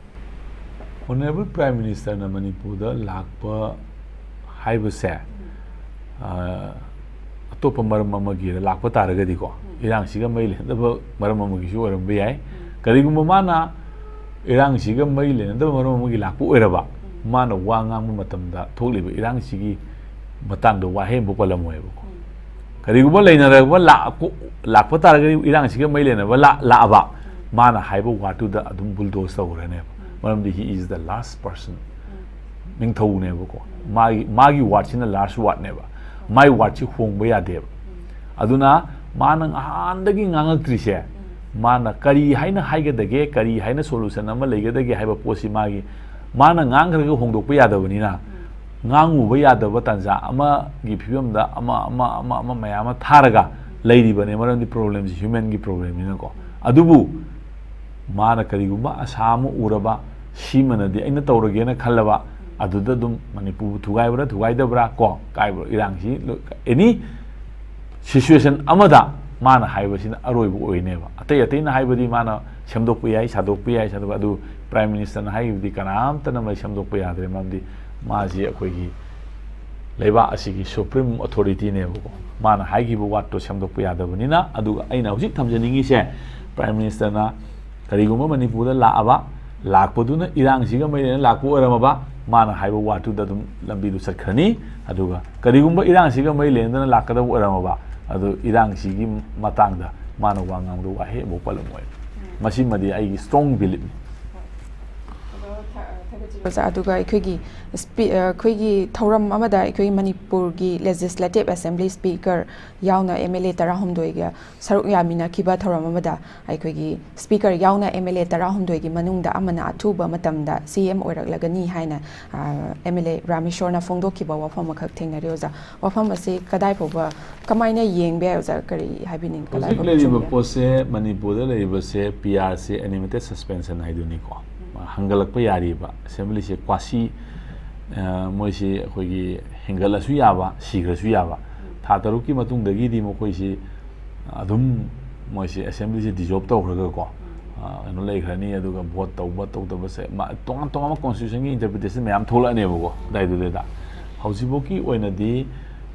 ꯑꯣꯅꯔꯦꯕꯜ ꯄ꯭ꯔꯥꯏꯝ ꯃꯤꯅꯤꯁꯇꯔꯅ ꯃꯅꯤꯄꯨꯔꯗ ꯂꯥꯛꯄ ꯍꯥꯏꯕꯁꯦ, ꯑ, ꯑꯇꯣꯞꯄ ꯃꯔꯝ ꯑꯃꯒꯤ ꯂꯥꯛꯄ ꯇꯥꯔꯒꯗꯤꯀꯣ, ꯏꯔꯥꯡꯁꯤꯒ ꯃꯔꯤ ꯂꯩꯅꯗꯕ ꯃꯔꯝ ꯑꯃꯒꯤꯁꯨ ꯑꯣꯏꯔꯝꯕ ꯌꯥꯏ꯫ ꯀꯔꯤꯒꯨꯝꯕ ꯃꯥꯅ ꯏꯔꯥꯡꯁꯤꯒ ꯃꯔꯤ ꯂꯩꯅꯗꯕ ꯃꯔꯝ ꯑꯃꯒꯤ ꯂꯥꯛꯄ ꯑꯣꯏꯔꯕ, ꯃꯥꯅ ꯋꯥ ꯉꯥꯡꯕ ꯃꯇꯝꯗ ꯊꯣꯛꯂꯤꯕ ꯏꯔꯥꯡꯁꯤꯒꯤ ꯃꯇꯥꯡꯗ ꯋꯥꯍꯩ ꯑꯃꯐꯥꯎ ꯄꯜꯂꯝꯃꯣꯏꯕꯀꯣ꯫ ꯀꯔꯤꯒꯨꯝꯕ ꯂꯩꯅꯔꯕ ꯂꯥꯛꯄ, ꯂꯥꯛꯄ ꯇꯥꯔꯒꯗꯤ, ꯏꯔꯥꯡꯁꯤꯒ ꯃꯔꯤ ꯂꯩꯅꯕ ꯂꯥꯛ-, ꯂꯥꯛꯑꯕ, ꯃꯥꯅ ꯍꯥꯏꯕ ꯋꯥꯔꯗꯇꯨꯗ ꯑꯗꯨꯝ ꯕꯨꯜꯗꯣꯁ ꯇꯧꯈ꯭ꯔꯅꯦꯕ꯫ ꯃꯔꯝꯗꯤ he is the last person, ꯅꯤꯡꯊꯧꯅꯦꯕꯀꯣ꯫ ꯃꯥꯒꯤ, ꯃꯥꯒꯤ ꯋꯥꯔꯗꯁꯤꯅ ꯂꯥꯁ ꯋꯥꯔꯗꯅꯦꯕ꯫ ꯃꯥꯒꯤ ꯋꯥꯔꯗꯁꯤ ꯍꯣꯡꯕ ꯌꯥꯗꯦꯕ꯫ ꯑꯗꯨꯅ ꯃꯥꯅ ꯉꯍꯥꯟꯗꯒꯤ ꯉꯥꯡꯉꯛꯇ꯭ꯔꯤꯁꯦ, ꯃꯥꯅ ꯀꯔꯤ ꯍꯥꯏꯅ ꯍꯥꯏꯒꯗꯒꯦ, ꯀꯔꯤ ꯍꯥꯏꯅ ꯁꯣꯂꯨꯁꯟ ꯑꯃ ꯂꯩꯒꯗꯒꯦ ꯍꯥꯏꯕ ꯄꯣꯠꯁꯤ ꯃꯥꯒꯤ, ꯃꯥꯅ ꯉꯥꯡꯈ꯭ꯔꯒ ꯍꯣꯡꯗꯣꯛꯄ ꯌꯥꯗꯕꯅꯤꯅ, ꯉꯥꯡꯉꯨꯕ ꯌꯥꯗꯕ ꯇꯥꯟꯖꯥ ꯑꯃꯒꯤ ꯐꯤꯕꯝꯗ ꯑꯃ, ꯑꯃ, ꯑꯃ, ꯑꯃ ꯃꯌꯥꯝ ꯑꯃ ꯊꯥꯔꯒ ꯂꯩꯔꯤꯕꯅꯦ, ꯃꯔꯝꯗꯤ ꯄ꯭ꯔꯣꯕ꯭ꯂꯦꯝꯁꯤ ꯍ꯭ꯌꯨꯃꯦꯟꯒꯤ ꯄ꯭ꯔꯣꯕ꯭ꯂꯦꯝꯅꯤꯅꯀꯣ꯫ ꯑꯗꯨꯕꯨ ꯃꯥꯅ ꯀꯔꯤꯒꯨꯝꯕ ꯑꯁꯥ ꯑꯃ ꯎꯔꯕ, ꯁꯤꯃꯅꯗꯤ ꯑꯩꯅ ꯇꯧꯔꯒꯦꯅ ꯈꯜꯂꯕ, ꯑꯗꯨꯗ ꯑꯗꯨꯝ ꯃꯅꯤꯄꯨꯔꯕꯨ ꯊꯨꯒꯥꯏꯕ꯭ꯔꯥ, ꯊꯨꯒꯥꯏꯗꯕ꯭ꯔꯥ, ꯀꯣ, ꯀꯥꯏꯕ꯭ꯔꯥ, ꯏꯔꯥꯡꯁꯤ ꯂꯣꯏ-, ꯑꯦꯅꯤ ꯁꯤꯆꯨꯋꯦꯁꯟ ꯑꯃꯗ ꯃꯥꯅ ꯍꯥꯏꯕꯁꯤꯅ ꯑꯔꯣꯏꯕ ꯑꯣꯏꯅꯦꯕ꯫ ꯑꯇꯩ ꯑꯇꯩꯅ ꯍꯥꯏꯕꯗꯤ ꯃꯥꯅ ꯁꯦꯝꯗꯣꯛꯄ ꯌꯥꯏ, ꯁꯥꯗꯣꯛꯄ ꯌꯥꯏ, ꯁꯥꯗꯣꯛꯄ, ꯑꯗꯨ ꯄ꯭ꯔꯥꯏꯝ ꯃꯤꯅꯤꯁꯇꯔꯅ ꯍꯥꯏꯈꯤꯕꯗꯤ ꯀꯅꯥꯝꯇꯅ ꯃꯩ ꯁꯦꯝꯗꯣꯛꯄ ꯌꯥꯗ꯭ꯔꯦ, ꯃꯔꯝꯗꯤ ꯃꯥꯁꯤ ꯑꯩꯈꯣꯏꯒꯤ ꯂꯩꯕꯥꯛ ꯑꯁꯤꯒꯤ ꯁꯨꯄ꯭ꯔꯤꯝ ꯑꯣꯊꯣꯔꯤꯇꯤꯅꯦꯕꯀꯣ꯫ ꯃꯥꯅ ꯍꯥꯏꯈꯤꯕ ꯋꯥꯔꯗꯇꯣ ꯁꯦꯝꯗꯣꯛꯄ ꯌꯥꯗꯕꯅꯤꯅ꯫ ꯑꯗꯨꯒ ꯑꯩꯅ ꯍꯧꯖꯤꯛ ꯊꯝꯖꯅꯤꯡꯉꯤꯁꯦ, ꯄ꯭ꯔꯥꯏꯝ ꯃꯤꯅꯤꯁꯇꯔꯅ ꯀꯔꯤꯒꯨꯝꯕ ꯃꯅꯤꯄꯨꯔꯗ ꯂꯥꯛꯑꯕ, ꯂꯥꯛꯄꯗꯨꯅ ꯏꯔꯥꯡꯁꯤꯒ ꯃꯔꯤ ꯂꯩꯅꯅ ꯂꯥꯛꯄ ꯑꯣꯏꯔꯝꯃꯕ, ꯃꯥꯅ ꯍꯥꯏꯕ ꯋꯥꯔꯗꯇꯨꯗ ꯑꯗꯨꯝ ꯂꯝꯕꯤꯗꯨ ꯆꯠꯈ꯭ꯔꯅꯤ꯫ ꯑꯗꯨꯒ ꯀꯔꯤꯒꯨꯝꯕ ꯏꯔꯥꯡꯁꯤꯒ ꯃꯔꯤ ꯂꯩꯅꯗꯅ ꯂꯥꯛꯀꯗꯕ ꯑꯣꯏꯔꯝꯃꯕ, ꯑꯗꯨ ꯏꯔꯥꯡꯁꯤꯒꯤ ꯃꯇꯥꯡꯗ ꯃꯥꯅ ꯋꯥ ꯉꯥꯡꯕꯗ ꯋꯥꯍꯩ ꯑꯃꯐꯥꯎ ꯄꯜꯂꯝꯃꯣꯏ꯫ ꯃꯁꯤꯃꯗꯤ ꯑꯩꯒꯤ ꯁ꯭ꯇꯔꯣꯡ ꯕꯤꯂꯤꯞꯅꯤ꯫ ꯑꯣꯖꯥ, ꯑꯗꯨꯒ ꯑꯩꯈꯣꯏꯒꯤ ꯁ꯭ꯄꯤ-, ꯑ, ꯑꯩꯈꯣꯏꯒꯤ ꯊꯧꯔꯝ ꯑꯃꯗ ꯑꯩꯈꯣꯏ ꯃꯅꯤꯄꯨꯔꯒꯤ ꯂꯦꯖꯤꯁꯂꯦꯇꯤꯚ ꯑꯦꯁꯦꯝꯕ꯭ꯂꯤ ꯁ꯭ꯄꯤꯀꯔ ꯌꯥꯎꯅ ꯑꯦꯝ ꯑꯦꯜ ꯑꯦ ꯇꯔꯥꯍꯨꯝꯗꯣꯏꯒ ꯁꯔꯨꯛ ꯌꯥꯃꯤꯟꯅꯈꯤꯕ ꯊꯧꯔꯝ ꯑꯃꯗ ꯑꯩꯈꯣꯏꯒꯤ ꯁ꯭ꯄꯤꯀꯔ ꯌꯥꯎꯅ ꯑꯦꯝ ꯑꯦꯜ ꯑꯦ ꯇꯔꯥꯍꯨꯝꯗꯣꯏꯒꯤ ꯃꯅꯨꯡꯗ ꯑꯃꯅ ꯑꯊꯨꯕ ꯃꯇꯝꯗ ꯁꯤ ꯑꯦꯝ ꯑꯣꯏꯔꯛꯂꯒꯅꯤ ꯍꯥꯏꯅ, ꯑ, ꯑꯦꯝ ꯑꯦꯜ ꯑꯦ ꯔꯥꯃꯦꯁꯣꯔꯅ ꯐꯣꯡꯗꯣꯛꯈꯤꯕ ꯋꯥꯐꯝ ꯑꯃꯈꯛ ꯊꯦꯡꯅꯔꯦ ꯑꯣꯖꯥ꯫ ꯋꯥꯐꯝ ꯑꯁꯤ ꯀꯗꯥꯏ ꯐꯥꯎꯕ ꯀꯃꯥꯏꯅ ꯌꯦꯡꯕ ꯌꯥꯏ ꯑꯣꯖꯥ? ꯀꯔꯤ ꯍꯥꯏꯕꯤꯅꯤꯡ-, ꯀꯗꯥꯏ ꯍꯧꯖꯤꯛ ꯐꯥꯎꯕ ꯂꯩꯔꯤꯕ ꯆꯨꯝꯒꯦ? ꯄꯣꯠꯁꯦ, ꯃꯅꯤꯄꯨꯔꯗ ꯂꯩꯔꯤꯕꯁꯦ ꯄꯤ ꯑꯥꯔꯁꯤ, ꯑꯦꯅꯤꯃꯦꯇꯦꯗ ꯁꯁꯄꯦꯟꯁꯟ ꯍꯥꯏꯗꯨꯅꯤꯀꯣ꯫ ꯍꯟꯒꯠꯂꯛꯄ ꯌꯥꯔꯤꯕ ꯑꯦꯁꯦꯝꯕ꯭ꯂꯤꯁꯦ ꯀ꯭ꯋꯥꯁꯤ, ꯑ, ꯃꯣꯏꯁꯤ ꯑꯩꯈꯣꯏꯒꯤ ꯍꯦꯟꯒꯠꯂꯁꯨ ꯌꯥꯕ, ꯁꯤꯈ꯭ꯔꯁꯨ ꯌꯥꯕ꯫ ꯊꯥ ꯇꯔꯨꯛꯀꯤ ꯃꯇꯨꯡꯗꯒꯤꯗꯤ ꯃꯈꯣꯏꯁꯤ ꯑꯗꯨꯝ, ꯃꯣꯏꯁꯤ ꯑꯦꯁꯦꯝꯕ꯭ꯂꯤꯁꯤ ꯗꯤꯖꯣꯜꯕ ꯇꯧꯈ꯭ꯔꯒꯀꯣ, ꯑ, ꯀꯩꯅꯣ ꯂꯩꯈ꯭ꯔꯅꯤ꯫ ꯑꯗꯨꯒ ꯚꯣꯠ ꯇꯧꯕ ꯇꯧꯗꯕꯁꯦ ꯃꯥ-, ꯇꯣꯉꯥꯟ ꯇꯣꯉꯥꯟꯕ ꯀꯣꯟꯁꯇꯤꯇ꯭ꯌꯨꯁꯟꯒꯤ ꯏꯟꯇꯔꯄ꯭ꯔꯤꯇꯦꯁꯟ ꯃꯌꯥꯝ ꯊꯣꯛꯂꯛꯑꯅꯦꯕꯀꯣ ꯑꯗꯨꯗꯥꯏꯗꯨꯗꯩꯗ꯫ ꯍꯧꯖꯤꯛꯐꯥꯎꯒꯤ ꯑꯣꯏꯅꯗꯤ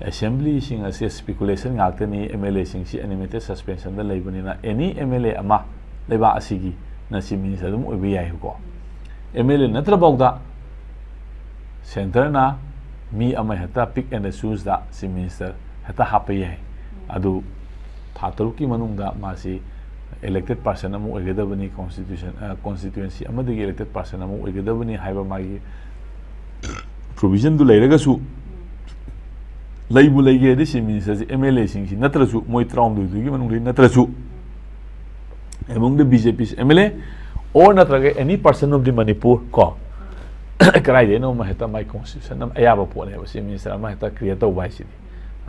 ꯑꯦꯁꯦꯝꯕ꯭ꯂꯤꯁꯤꯡ ꯑꯁꯤ ꯁ꯭ꯄꯤꯀꯨꯂꯦꯁꯟ ꯉꯥꯛꯇꯅꯤ꯫ ꯑꯦꯝ ꯑꯦꯜ ꯑꯦꯁꯤꯡꯁꯤ ꯑꯦꯅꯤꯃꯦꯇꯦꯗ ꯁꯁꯄꯦꯟꯁꯟꯗ ꯂꯩꯕꯅꯤꯅ ꯑꯦꯅꯤ ꯑꯦꯝ ꯑꯦꯜ ꯑꯦ ꯑꯃ ꯂꯩꯕꯥꯛ ꯑꯁꯤꯒꯤꯅ ꯆꯤꯐ ꯃꯤꯅꯤꯁꯇꯔ ꯑꯗꯨꯝ ꯑꯣꯏꯕ ꯌꯥꯏꯕꯀꯣ꯫ ꯑꯦꯝ ꯑꯦꯜ ꯑꯦ ꯅꯠꯇ꯭ꯔꯐꯥꯎꯗ ꯁꯦꯟꯇꯔꯅ ꯃꯤ ꯑꯃ ꯍꯦꯛꯇ ꯄꯤꯛ ꯑꯦꯟ ꯆꯨꯁꯇ ꯆꯤꯐ ꯃꯤꯅꯤꯁꯇꯔ ꯍꯦꯛꯇ ꯍꯥꯞꯄ ꯌꯥꯏ꯫ ꯑꯗꯨ ꯊꯥ ꯇꯔꯨꯛꯀꯤ ꯃꯅꯨꯡꯗ ꯃꯥꯁꯤ ꯏꯂꯦꯛꯇꯦꯗ ꯄꯥꯔꯁꯟ ꯑꯃ ꯑꯣꯏꯒꯗꯕꯅꯤ, ꯀꯣꯟꯁꯇꯤꯇ꯭ꯌꯨꯁꯟ ꯀꯣꯟꯁꯇꯤꯇ꯭ꯌꯨꯑꯦꯟꯁꯤ ꯑꯃꯗꯒꯤ ꯏꯂꯦꯛꯇꯦꯗ ꯄꯥꯔꯁꯟ ꯑꯃ ꯑꯣꯏꯒꯗꯕꯅꯤ ꯍꯥꯏꯕ ꯃꯥꯒꯤ ꯄ꯭ꯔꯣꯚꯤꯖꯟꯗꯨ ꯂꯩꯔꯒꯁꯨ, ꯂꯩꯕꯨ ꯂꯩꯒꯦꯗꯤ ꯆꯤꯐ ꯃꯤꯅꯤꯁꯇꯔꯁꯤ ꯑꯦꯝ ꯑꯦꯜ ꯑꯦꯁꯤꯡꯁꯤ ꯅꯠꯇ꯭ꯔꯁꯨ, ꯃꯣꯏ ꯇꯔꯥꯍꯨꯝꯗꯣꯏꯗꯨꯒꯤ ꯃꯅꯨꯡꯗꯒꯤ ꯅꯠꯇ꯭ꯔꯁꯨ, among the B J P's M L A or ꯅꯠꯇ꯭ꯔꯒ any person of the Manipur ꯀꯣ, ꯀꯗꯥꯏꯗꯩꯅꯣ ꯑꯃ ꯍꯦꯛꯇ ꯃꯥꯏ ꯀꯣꯟꯁꯇꯤꯇ꯭ꯌꯨꯁꯟ ꯑꯃ ꯑꯌꯥꯕ ꯄꯣꯠꯅꯦꯕ ꯆꯤꯐ ꯃꯤꯅꯤꯁꯇꯔ ꯑꯃ ꯍꯦꯛꯇ ꯀ꯭ꯔꯤꯌꯦꯠ ꯇꯧꯕ ꯍꯥꯏꯁꯤꯗꯤ꯫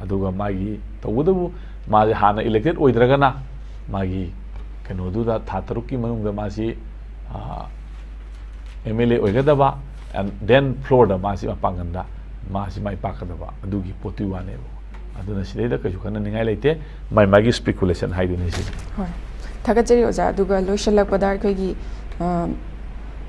ꯑꯗꯨꯒ ꯃꯥꯒꯤ ꯇꯧꯕꯇꯕꯨ ꯃꯥꯁꯦ ꯍꯥꯟꯅ ꯏꯂꯦꯛꯇꯦꯗ ꯑꯣꯏꯗ꯭ꯔꯒꯅ ꯃꯥꯒꯤ ꯀꯩꯅꯣꯗꯨꯗ ꯊꯥ ꯇꯔꯨꯛꯀꯤ ꯃꯅꯨꯡꯗ ꯃꯥꯁꯤ ꯑꯦꯝ ꯑꯦꯜ ꯑꯦ ꯑꯣꯏꯒꯗꯕ, and then floorꯗ ꯃꯥꯁꯤ ꯃꯄꯥꯡꯒꯜꯗ ꯃꯥꯁꯤ ꯃꯥꯏ ꯄꯥꯛꯀꯗꯕ ꯑꯗꯨꯒꯤ ꯄꯣꯠꯇꯨꯒꯤ ꯋꯥꯅꯦꯕ꯫ ꯑꯗꯨꯅ ꯁꯤꯗꯩꯗ ꯀꯩꯁꯨ ꯈꯟꯅꯅꯤꯡꯉꯥꯏ ꯂꯩꯇꯦ, ꯃꯥꯏ ꯃꯥꯒꯤ ꯁ꯭ꯄꯤꯀꯨꯂꯦꯁꯟ ꯍꯥꯏꯗꯨꯅꯤ ꯁꯤꯗꯤ꯫ ꯍꯣꯏ, ꯊꯥꯒꯠꯆꯔꯤ ꯑꯣꯖꯥ꯫ ꯑꯗꯨꯒ ꯂꯣꯏꯁꯤꯜꯂꯛꯄꯗ ꯑꯩꯈꯣꯏꯒꯤ ꯑ,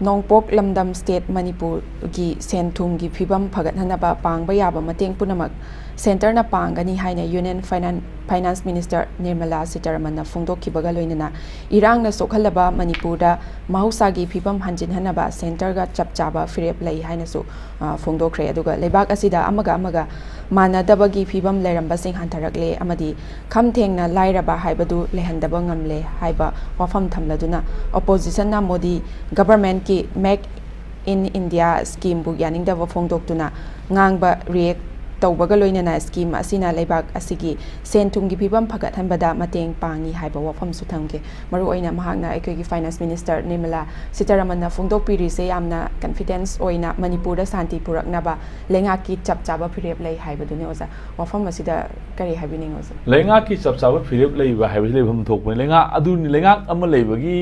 ꯅꯣꯡꯄꯣꯛ ꯂꯝꯗꯝ ꯁ꯭ꯇꯦꯠ ꯃꯅꯤꯄꯨꯔꯒꯤ ꯁꯦꯟ ꯊꯨꯝꯒꯤ ꯐꯤꯕꯝ ꯐꯒꯠꯍꯟꯅꯕ ꯄꯥꯡꯕ ꯌꯥꯕ ꯃꯇꯦꯡ ꯄꯨꯝꯅꯃꯛ ꯁꯦꯟꯇꯔꯅ ꯄꯥꯡꯒꯅꯤ ꯍꯥꯏꯅ ꯌꯨꯅꯤꯌꯟ ꯐꯥꯏꯅꯥꯟ-, ꯐꯥꯏꯅꯥꯟꯁ ꯃꯤꯅꯤꯁꯇꯔ ꯅꯤꯔꯃꯂꯥ ꯁꯤꯇꯥꯔꯥꯃꯟꯅ ꯐꯣꯡꯗꯣꯛꯈꯤꯕꯒ ꯂꯣꯏꯅꯅ ꯏꯔꯥꯡꯅ ꯁꯣꯛꯍꯜꯂꯕ ꯃꯅꯤꯄꯨꯔꯗ ꯃꯍꯧꯁꯥꯒꯤ ꯐꯤꯕꯝ ꯍꯟꯖꯤꯟꯍꯟꯅꯕ ꯁꯦꯟꯇꯔꯒ ꯆꯞ ꯆꯥꯕ ꯐꯤꯔꯦꯞ ꯂꯩ ꯍꯥꯏꯅꯁꯨ, ꯑ, ꯐꯣꯡꯗꯣꯛꯈ꯭ꯔꯦ꯫ ꯑꯗꯨꯒ ꯂꯩꯕꯥꯛ ꯑꯁꯤꯗ ꯑꯃꯒ ꯑꯃꯒ ꯃꯥꯟꯅꯗꯕꯒꯤ ꯐꯤꯕꯝ ꯂꯩꯔꯝꯕꯁꯤꯡ ꯍꯟꯊꯔꯛꯂꯦ ꯑꯃꯗꯤ ꯈꯝ ꯊꯦꯡꯅ ꯂꯥꯏꯔꯕ ꯍꯥꯏꯕꯗꯨ ꯂꯩꯍꯟꯗꯕ ꯉꯝꯂꯦ ꯍꯥꯏꯕ ꯋꯥꯐꯝ ꯊꯝꯂꯗꯨꯅ ꯑꯣꯄꯣꯖꯤꯁꯟꯅ ꯃꯣꯗꯤ ꯒꯚꯔꯟꯃꯦꯟꯠꯀꯤ ꯃꯦꯛ ꯏꯟ ꯏꯟꯗꯤꯌꯥ ꯁ꯭ꯀꯤꯝꯕꯨ ꯌꯥꯅꯤꯡꯗꯕ ꯐꯣꯡꯗꯣꯛꯇꯨꯅ ꯉꯥꯡꯕ ꯔꯤꯌꯦꯛ ꯇꯧꯕꯒ ꯂꯣꯏꯅꯅ ꯁ꯭ꯀꯤꯝ ꯑꯁꯤꯅ ꯂꯩꯕꯥꯛ ꯑꯁꯤꯒꯤ ꯁꯦꯟ ꯊꯨꯝꯒꯤ ꯐꯤꯕꯝ ꯐꯒꯠꯍꯟꯕꯗ ꯃꯇꯦꯡ ꯄꯥꯡꯏ ꯍꯥꯏꯕ ꯋꯥꯐꯝꯁꯨ ꯊꯝꯈꯤ꯫ ꯃꯔꯨꯑꯣꯏꯅ ꯃꯍꯥꯛꯅ ꯑꯩꯈꯣꯏꯒꯤ ꯐꯥꯏꯅꯥꯟꯁ ꯃꯤꯅꯤꯁꯇꯔ ꯅꯤꯔꯃꯂꯥ ꯁꯤꯇꯥꯔꯥꯃꯟꯅ ꯐꯣꯡꯗꯣꯛꯄꯤꯔꯤꯁꯦ ꯌꯥꯝꯅ ꯀꯟꯐꯤꯗꯦꯟꯁ ꯑꯣꯏꯅ ꯃꯅꯤꯄꯨꯔꯗ ꯁꯥꯟꯇꯤ ꯄꯨꯔꯛꯅꯕ ꯂꯩꯉꯥꯛꯀꯤ ꯆꯞ ꯆꯥꯕ ꯐꯤꯔꯦꯞ ꯂꯩ ꯍꯥꯏꯕꯗꯨꯅꯤ ꯑꯣꯖꯥ꯫ ꯋꯥꯐꯝ ꯑꯁꯤꯗ ꯀꯔꯤ ꯍꯥꯏꯕꯤꯅꯤꯡꯉꯤ ꯑꯣꯖꯥ? ꯂꯩꯉꯥꯛꯀꯤ ꯆꯞ ꯆꯥꯕ ꯐꯤꯔꯦꯞ ꯂꯩꯕ ꯍꯥꯏꯕꯁꯤ ꯂꯩꯐꯝ ꯊꯣꯛꯄꯅꯤ꯫ ꯂꯩꯉꯥꯛ ꯑꯗꯨꯅꯤ, ꯂꯩꯉꯥꯛ ꯑꯃ ꯂꯩꯕꯒꯤ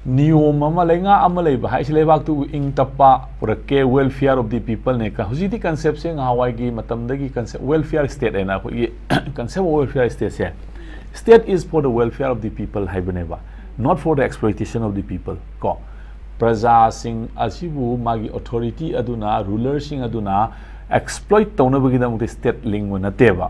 ꯅꯤꯌꯣꯝ ꯑꯃ, ꯂꯩꯉꯥꯛ ꯑꯃ ꯂꯩꯕ ꯍꯥꯏꯁꯤ ꯂꯩꯕꯥꯛꯇꯨꯕꯨ ꯏꯪ ꯇꯞꯄ ꯄꯨꯔꯛꯀꯦ, welfare of the people ꯅꯦ꯫ ꯀ-, ꯍꯧꯖꯤꯛꯇꯤ ꯀꯟꯁꯦꯞꯁꯦ ꯉꯍꯥꯟꯋꯥꯏꯒꯤ ꯃꯇꯝꯗꯒꯤ ꯀꯟꯁꯦꯞ, welfare state ꯍꯥꯏꯅ ꯑꯩꯈꯣꯏꯒꯤ concept of welfare state say, state is for the welfare of the people ꯍꯥꯏꯕꯅꯦꯕ, not for the exploitation of the people ꯀꯣ꯫ ꯄ꯭ꯔꯖꯥꯁꯤꯡ ꯑꯁꯤꯕꯨ ꯃꯥꯒꯤ ꯑꯣꯊꯣꯔꯤꯇꯤ ꯑꯗꯨꯅ, ꯔꯨꯂꯔꯁꯤꯡ ꯑꯗꯨꯅ exploit ꯇꯧꯅꯕꯒꯤꯗꯃꯛꯇ state ꯂꯤꯡꯕ ꯅꯠꯇꯦꯕ꯫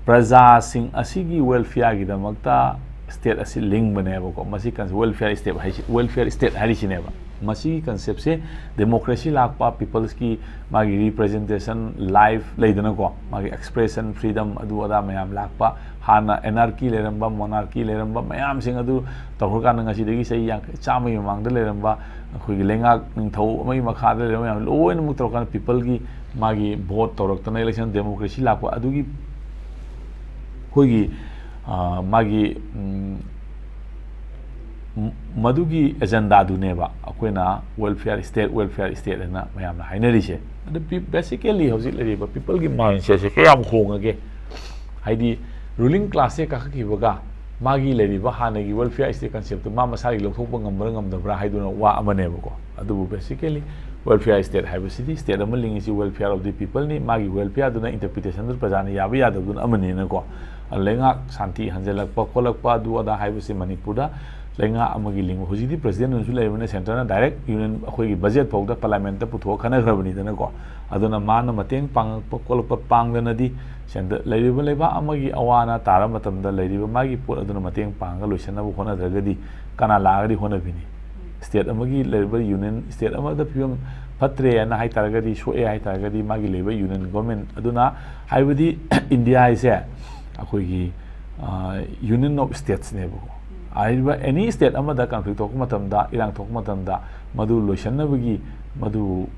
ꯄ꯭ꯔꯖꯥꯁꯤꯡ ꯑꯁꯤꯒꯤ welfareꯒꯤꯗꯃꯛꯇ state ꯑꯁꯤ ꯂꯤꯡꯕꯅꯦꯕꯀꯣ꯫ ꯃꯁꯤ welfare state ꯍꯥꯏꯁꯤ, welfare state ꯍꯥꯏꯔꯤꯁꯤꯅꯦꯕ꯫ ꯃꯁꯤꯒꯤ conceptꯁꯦ democracy ꯂꯥꯛꯄ, peopleꯁꯀꯤ ꯃꯥꯒꯤ representation, life ꯂꯩꯗꯅꯀꯣ, ꯃꯥꯒꯤ expression freedom, ꯑꯗꯨ ꯑꯗꯥ ꯃꯌꯥꯝ ꯂꯥꯛꯄ꯫ ꯍꯥꯟꯅ anarchy ꯂꯩꯔꯝꯕ, monarchy ꯂꯩꯔꯝꯕ ꯃꯌꯥꯝꯁꯤꯡ ꯑꯗꯨ ꯇꯧꯈ꯭ꯔꯀꯥꯟꯗ ꯉꯁꯤꯗꯒꯤ ꯆꯍꯤ ꯌꯥꯡꯈꯩ, ꯆꯥꯝꯃꯒꯤ ꯃꯃꯥꯡꯗ ꯂꯩꯔꯝꯕ ꯑꯩꯈꯣꯏꯒꯤ ꯂꯩꯉꯥꯛ ꯅꯤꯡꯊꯧ ꯑꯃꯒꯤ ꯃꯈꯥꯗ ꯂꯩꯔꯝꯕ ꯃꯌꯥꯝ ꯂꯣꯏꯅꯃꯛ ꯇꯧꯔꯀꯥꯟꯗ peopleꯒꯤ ꯃꯥꯒꯤ vote ꯇꯧꯔꯛꯇꯅ election democracy ꯂꯥꯛꯄ ꯑꯗꯨꯒꯤ ꯑꯩꯈꯣꯏꯒꯤ, ꯑ, ꯃꯥꯒꯤ, ꯎꯝ, ꯃ-, ꯃꯗꯨꯒꯤ agendaꯗꯨꯅꯦꯕ ꯑꯩꯈꯣꯏꯅ welfare state, welfare state ꯍꯥꯏꯅ ꯃꯌꯥꯝꯅ ꯍꯥꯏꯅꯔꯤꯁꯦ꯫ ꯑꯗꯨ ꯄꯤ-, basically ꯍꯧꯖꯤꯛ ꯂꯩꯔꯤꯕ peopleꯒꯤ mindsetꯁꯦ ꯀꯌꯥꯝ ꯍꯣꯡꯉꯒꯦ? ꯍꯥꯏꯗꯤ ruling classꯁꯦ ꯀꯥꯈꯠꯈꯤꯕꯒ ꯃꯥꯒꯤ ꯂꯩꯔꯤꯕ ꯍꯥꯟꯅꯒꯤ welfare state conceptꯇꯨ ꯃꯥ ꯃꯁꯥꯒꯤ ꯂꯧꯊꯣꯛꯄ ꯉꯝꯕ꯭ꯔꯥ ꯉꯝꯗꯕ꯭ꯔꯥ ꯍꯥꯏꯗꯨꯅ ꯋꯥ ꯑꯃꯅꯦꯕꯀꯣ꯫ ꯑꯗꯨꯕꯨ basically welfare state ꯍꯥꯏꯕꯁꯤꯗꯤ state ꯑꯃ ꯂꯤꯡꯉꯤꯁꯤ welfare of the peopleꯅꯤ, ꯃꯥꯒꯤ welfareꯗꯨꯅ interpretationꯗꯨ ꯄ꯭ꯔꯖꯥꯅ ꯌꯥꯕ ꯌꯥꯗꯕꯗꯨꯅ ꯑꯃꯅꯤꯅꯀꯣ꯫ ꯂꯩꯉꯥꯛ ꯁꯥꯟꯇꯤ ꯍꯟꯖꯤꯜꯂꯛꯄ ꯈꯣꯠꯂꯛꯄ ꯑꯗꯨ ꯑꯗꯥ ꯍꯥꯏꯕꯁꯤ ꯃꯅꯤꯄꯨꯔꯗ ꯂꯩꯉꯥꯛ ꯑꯃꯒꯤ ꯂꯤꯡꯕ, ꯍꯧꯖꯤꯛꯇꯤ presidentꯅꯁꯨ ꯂꯩꯔꯕꯅꯤꯅ centreꯅ direct union ꯑꯩꯈꯣꯏꯒꯤ budget ꯐꯥꯎꯗ parliamentꯇ ꯄꯨꯊꯣꯛꯑ ꯈꯟꯅꯈ꯭ꯔꯕꯅꯤꯗꯅꯀꯣ꯫ ꯑꯗꯨꯅ ꯃꯥꯅ ꯃꯇꯦꯡ ꯄꯥꯡꯉꯛꯄ ꯈꯣꯠꯂꯛꯄ ꯄꯥꯡꯗꯅꯗꯤ centre ꯂꯩꯔꯤꯕ ꯂꯩꯕꯥꯛ ꯑꯃꯒꯤ ꯑꯋꯥ ꯑꯅꯥ ꯇꯥꯔꯕ ꯃꯇꯝꯗ ꯂꯩꯔꯤꯕ ꯃꯥꯒꯤ ꯄꯣꯠ ꯑꯗꯨꯅ ꯃꯇꯦꯡ ꯄꯥꯡꯉꯒ ꯂꯣꯏꯁꯤꯟꯅꯕ ꯍꯣꯠꯅꯗ꯭ꯔꯒꯗꯤ ꯀꯅꯥ ꯂꯥꯛꯑꯒꯗꯤ ꯍꯣꯠꯅꯕꯤꯅꯤ? State ꯑꯃꯒꯤ ꯂꯩꯔꯤꯕ union, state ꯑꯃꯗ ꯐꯤꯕꯝ ꯐꯠꯇ꯭ꯔꯦꯅ ꯍꯥꯏꯇꯥꯔꯒꯗꯤ, ꯁꯣꯛꯑꯦ ꯍꯥꯏꯇꯥꯔꯒꯗꯤ, ꯃꯥꯒꯤ ꯂꯩꯕ union government ꯑꯗꯨꯅ, ꯍꯥꯏꯕꯗꯤ India ꯍꯥꯏꯁꯦ ꯑꯩꯈꯣꯏꯒꯤ, ꯑ, union of statesꯅꯦꯕꯀꯣ꯫ ꯍꯥꯏꯔꯤꯕ any state ꯑꯃꯗ conflict ꯊꯣꯛꯄ ꯃꯇꯝꯗ, ꯏꯔꯥꯡ ꯊꯣꯛꯄ ꯃꯇꯝꯗ ꯃꯗꯨ ꯂꯣꯏꯁꯤꯟꯅꯕꯒꯤ, ꯃꯗꯨ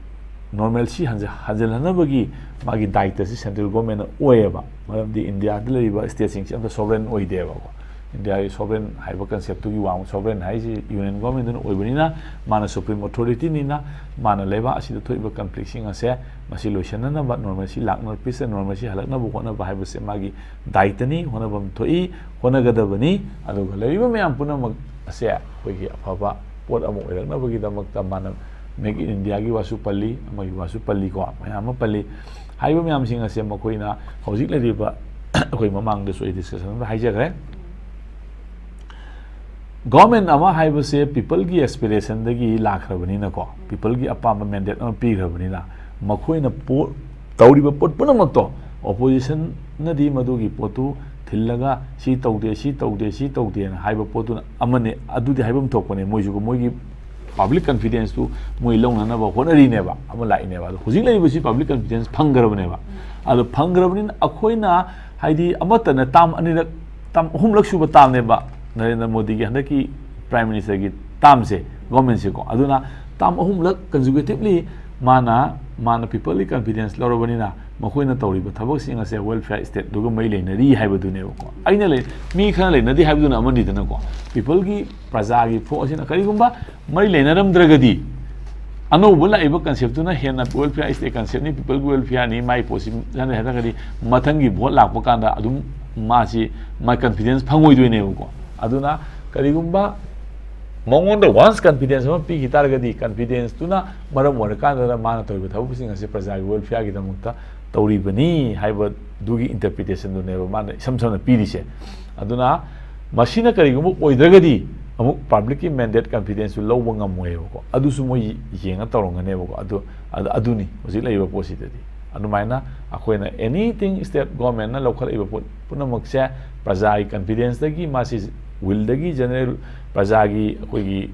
normalcy ꯍꯟꯖ-, ꯍꯟꯖꯤꯜꯍꯟꯅꯕꯒꯤ ꯃꯥꯒꯤ ꯗꯥꯏꯇꯁꯤ central governmentꯅ ꯑꯣꯏꯌꯦꯕ꯫ ꯃꯔꯝꯗꯤ Indiaꯗ ꯂꯩꯔꯤꯕ stateꯁꯤꯡꯁꯤ ꯑꯝꯇ sovereign ꯑꯣꯏꯗꯦꯕꯀꯣ꯫ Indiaꯒꯤ sovereign ꯍꯥꯏꯕ conceptꯇꯨꯒꯤ ꯋꯥꯡꯃ, sovereign ꯍꯥꯏꯁꯤ union governmentꯗꯨꯅ ꯑꯣꯏꯕꯅꯤꯅ, ꯃꯥꯅ supreme authorityꯅꯤꯅ, ꯃꯥꯅ ꯂꯩꯕꯥꯛ ꯑꯁꯤꯗ ꯊꯣꯛꯏꯕ conflictꯁꯤꯡ ꯑꯁꯦ ꯃꯁꯤ ꯂꯣꯏꯁꯤꯟꯅꯅꯕ, normalcy ꯂꯥꯛꯅꯕ, peace and normalcy ꯍꯜꯂꯛꯅꯕ ꯍꯣꯠꯅꯕ ꯍꯥꯏꯕꯁꯦ ꯃꯥꯒꯤ ꯗꯥꯏꯇꯅꯤ, ꯍꯣꯠꯅꯐꯝ ꯊꯣꯛꯏ, ꯍꯣꯠꯅꯒꯗꯕꯅꯤ꯫ ꯑꯗꯨꯒ ꯂꯩꯔꯤꯕ ꯃꯌꯥꯝ ꯄꯨꯝꯅꯃꯛ ꯑꯁꯦ ꯑꯩꯈꯣꯏꯒꯤ ꯑꯐꯕ ꯄꯣꯠ ꯑꯃ ꯑꯣꯏꯔꯛꯅꯕꯒꯤꯗꯃꯛꯇ ꯃꯥꯅ Make in Indiaꯒꯤ ꯋꯥꯁꯨ ꯄꯜꯂꯤ, ꯑꯃꯒꯤ ꯋꯥꯁꯨ ꯄꯜꯂꯤꯀꯣ, ꯃꯌꯥꯝ ꯑꯃ ꯄꯜꯂꯤ꯫ ꯍꯥꯏꯔꯤꯕ ꯃꯌꯥꯝꯁꯤꯡ ꯑꯁꯦ ꯃꯈꯣꯏꯅ ꯍꯧꯖꯤꯛ ꯂꯩꯔꯤꯕ, ꯑꯩꯈꯣꯏ ꯃꯃꯥꯡꯗꯁꯨ ꯑꯩ discussion ꯑꯃꯗ ꯍꯥꯏꯖꯈ꯭ꯔꯦ꯫ Government ꯑꯃ ꯍꯥꯏꯕꯁꯦ peopleꯒꯤ aspirationꯗꯒꯤ ꯂꯥꯛꯈ꯭ꯔꯕꯅꯤꯅꯀꯣ, peopleꯒꯤ ꯑꯄꯥꯝꯕ mandate ꯑꯃ ꯄꯤꯈ꯭ꯔꯕꯅꯤꯅ, ꯃꯈꯣꯏꯅ ꯄꯣ-, ꯇꯧꯔꯤꯕ ꯄꯣꯠ ꯄꯨꯝꯅꯃꯛꯇꯣ, ꯑꯣꯄꯣꯖꯤꯁꯟꯅꯗꯤ ꯃꯗꯨꯒꯤ ꯄꯣꯠꯇꯨ ꯊꯤꯜꯂꯒ ꯁꯤ ꯇꯧꯗꯦ, ꯁꯤ ꯇꯧꯗꯦ, ꯁꯤ ꯇꯧꯗꯦꯅ ꯍꯥꯏꯕ ꯄꯣꯠꯇꯨꯅ ꯑꯃꯅꯤ꯫ ꯑꯗꯨꯗꯤ ꯍꯥꯏꯐꯝ ꯊꯣꯛꯄꯅꯦ, ꯃꯣꯏꯁꯨ ꯃꯣꯏꯒꯤ ꯄꯕ꯭ꯂꯤꯛ ꯀꯟꯐꯤꯗꯦꯟꯁꯇꯨ ꯃꯣꯏ ꯂꯧꯅꯅꯕ ꯍꯣꯠꯅꯔꯤꯅꯦꯕ, ꯑꯃ ꯂꯥꯛꯏꯅꯦꯕ꯫ ꯑꯗꯣ ꯍꯧꯖꯤꯛ ꯂꯩꯔꯤꯕꯁꯤ ꯄꯕ꯭ꯂꯤꯛ ꯀꯟꯐꯤꯗꯦꯟꯁ ꯐꯪꯈ꯭ꯔꯕꯅꯦꯕ꯫ ꯑꯗꯣ ꯐꯪꯈ꯭ꯔꯕꯅꯤꯅ ꯑꯩꯈꯣꯏꯅ, ꯍꯥꯏꯗꯤ, ꯑꯃꯠꯇꯅ ꯇꯥꯝ ꯑꯅꯤꯔꯛ, ꯇꯥꯝ ꯑꯍꯨꯝꯂꯛ ꯁꯨꯕ ꯇꯥꯝꯅꯦꯕ ꯅꯔꯦꯟꯗ꯭ꯔ ꯃꯣꯗꯤꯒꯤ ꯍꯟꯗꯛꯀꯤ ꯄ꯭ꯔꯥꯏꯝ ꯃꯤꯅꯤꯁꯇꯔꯒꯤ ꯇꯥꯝꯁꯦ, ꯒꯣꯔꯃꯦꯟꯁꯦꯀꯣ꯫ ꯑꯗꯨꯅ ꯇꯥꯝ ꯑꯍꯨꯝꯂꯛ ꯀꯟꯖꯨꯒꯦꯇꯤꯞꯂꯤ ꯃꯥꯅ, ꯃꯥꯅ ꯄꯤꯄꯜꯒꯤ ꯀꯟꯐꯤꯗꯦꯟꯁ ꯂꯧꯔꯕꯅꯤꯅ ꯃꯈꯣꯏꯅ ꯇꯧꯔꯤꯕ ꯊꯕꯛꯁꯤꯡ ꯑꯁꯦ ꯋꯦꯜꯐꯤꯌꯔ ꯁ꯭ꯇꯦꯠꯇꯨꯒ ꯃꯔꯤ ꯂꯩꯅꯔꯤ ꯍꯥꯏꯕꯗꯨꯅꯦꯕꯀꯣ꯫ ꯑꯩꯅ ꯂꯩ, ꯃꯤ ꯈꯔ ꯂꯩꯅꯗꯦ ꯍꯥꯏꯕꯗꯨꯅ ꯑꯃꯅꯤꯗꯅꯀꯣ꯫ ꯄꯤꯄꯜꯒꯤ, ꯄ꯭ꯔꯖꯥꯒꯤ ꯐꯣꯛ ꯑꯁꯤꯅ ꯀꯔꯤꯒꯨꯝꯕ ꯃꯔꯤ ꯂꯩꯅꯔꯝꯗ꯭ꯔꯒꯗꯤ, ꯑꯅꯧꯕ ꯂꯥꯛꯏꯕ ꯀꯟꯁꯦꯞꯇꯨꯅ ꯍꯦꯟꯅ ꯋꯦꯜꯐꯤꯌꯔ ꯁ꯭ꯇꯦꯠ ꯀꯟꯁꯦꯞꯅꯤ, ꯄꯤꯄꯜꯒꯤ ꯋꯦꯜꯐꯤꯌꯔꯅꯤ, ꯃꯥꯏ ꯄꯣꯠꯁꯤ ꯍꯥꯏꯔꯒꯗꯤ ꯃꯊꯪꯒꯤ ꯚꯣꯠ ꯂꯥꯛꯄ ꯀꯥꯟꯗ ꯑꯗꯨꯝ ꯃꯥꯁꯤ, ꯃꯥꯏ ꯀꯟꯐꯤꯗꯦꯟꯁ ꯐꯪꯉꯣꯏꯗꯣꯏꯅꯦꯕꯀꯣ꯫ ꯑꯗꯨꯅ ꯀꯔꯤꯒꯨꯝꯕ ꯃꯉꯣꯟꯗ ꯋꯥꯟꯁ ꯀꯟꯐꯤꯗꯦꯟꯁ ꯑꯃ ꯄꯤꯈꯤ ꯇꯥꯔꯒꯗꯤ, ꯀꯟꯐꯤꯗꯦꯟꯁꯇꯨꯅ ꯃꯔꯝ ꯑꯣꯏꯔꯀꯥꯟꯗ ꯃꯥꯅ ꯇꯧꯔꯤꯕ ꯊꯕꯛꯁꯤꯡ ꯑꯁꯤ ꯄ꯭ꯔꯖꯥꯒꯤ ꯋꯦꯜꯐꯤꯌꯔꯒꯤꯗꯃꯛꯇ ꯇꯧꯔꯤꯕꯅꯤ ꯍꯥꯏꯕꯗꯨꯒꯤ ꯏꯟꯇꯔꯄ꯭ꯔꯤꯇꯦꯁꯟꯗꯨꯅꯦꯕ ꯃꯥꯅ ꯏꯁꯝ ꯁꯝꯅ ꯄꯤꯔꯤꯁꯦ꯫ ꯑꯗꯨꯅ ꯃꯁꯤꯅ ꯀꯔꯤꯒꯨꯝꯕ ꯑꯣꯏꯗ꯭ꯔꯒꯗꯤ ꯑꯃꯨꯛ ꯄꯕ꯭ꯂꯤꯛꯀꯤ ꯃꯦꯟꯗꯦꯠ ꯀꯟꯐꯤꯗꯦꯟꯁꯁꯨ ꯂꯧꯕ ꯉꯝꯃꯣꯏꯕꯀꯣ꯫ ꯑꯗꯨꯁꯨ ꯃꯣꯏ ꯌꯦꯡꯉ ꯇꯧꯔꯝꯒꯅꯦꯕꯀꯣ꯫ ꯑꯗꯨ, ꯑꯗꯨ, ꯑꯗꯨꯅꯤ ꯍꯧꯖꯤꯛ ꯂꯩꯔꯤꯕ ꯄꯣꯠꯁꯤꯗꯗꯤ꯫ ꯑꯗꯨꯃꯥꯏꯅ ꯑꯩꯈꯣꯏꯅ ꯑꯦꯅꯤꯊꯤꯡ ꯁ꯭ꯇꯦꯠ ꯒꯣꯔꯃꯦꯟꯅ ꯂꯧꯈꯠꯂꯛꯏꯕ ꯄꯣꯠ ꯄꯨꯝꯅꯃꯛꯁꯦ ꯄ꯭ꯔꯖꯥꯒꯤ ꯀꯟꯐꯤꯗꯦꯟꯁꯇꯒꯤ, ꯃꯥꯁꯤ ꯋꯤꯜꯗꯒꯤ, ꯖꯦꯅꯔꯦꯜ ꯄ꯭ꯔꯖꯥꯒꯤ ꯑꯩꯈꯣꯏꯒꯤ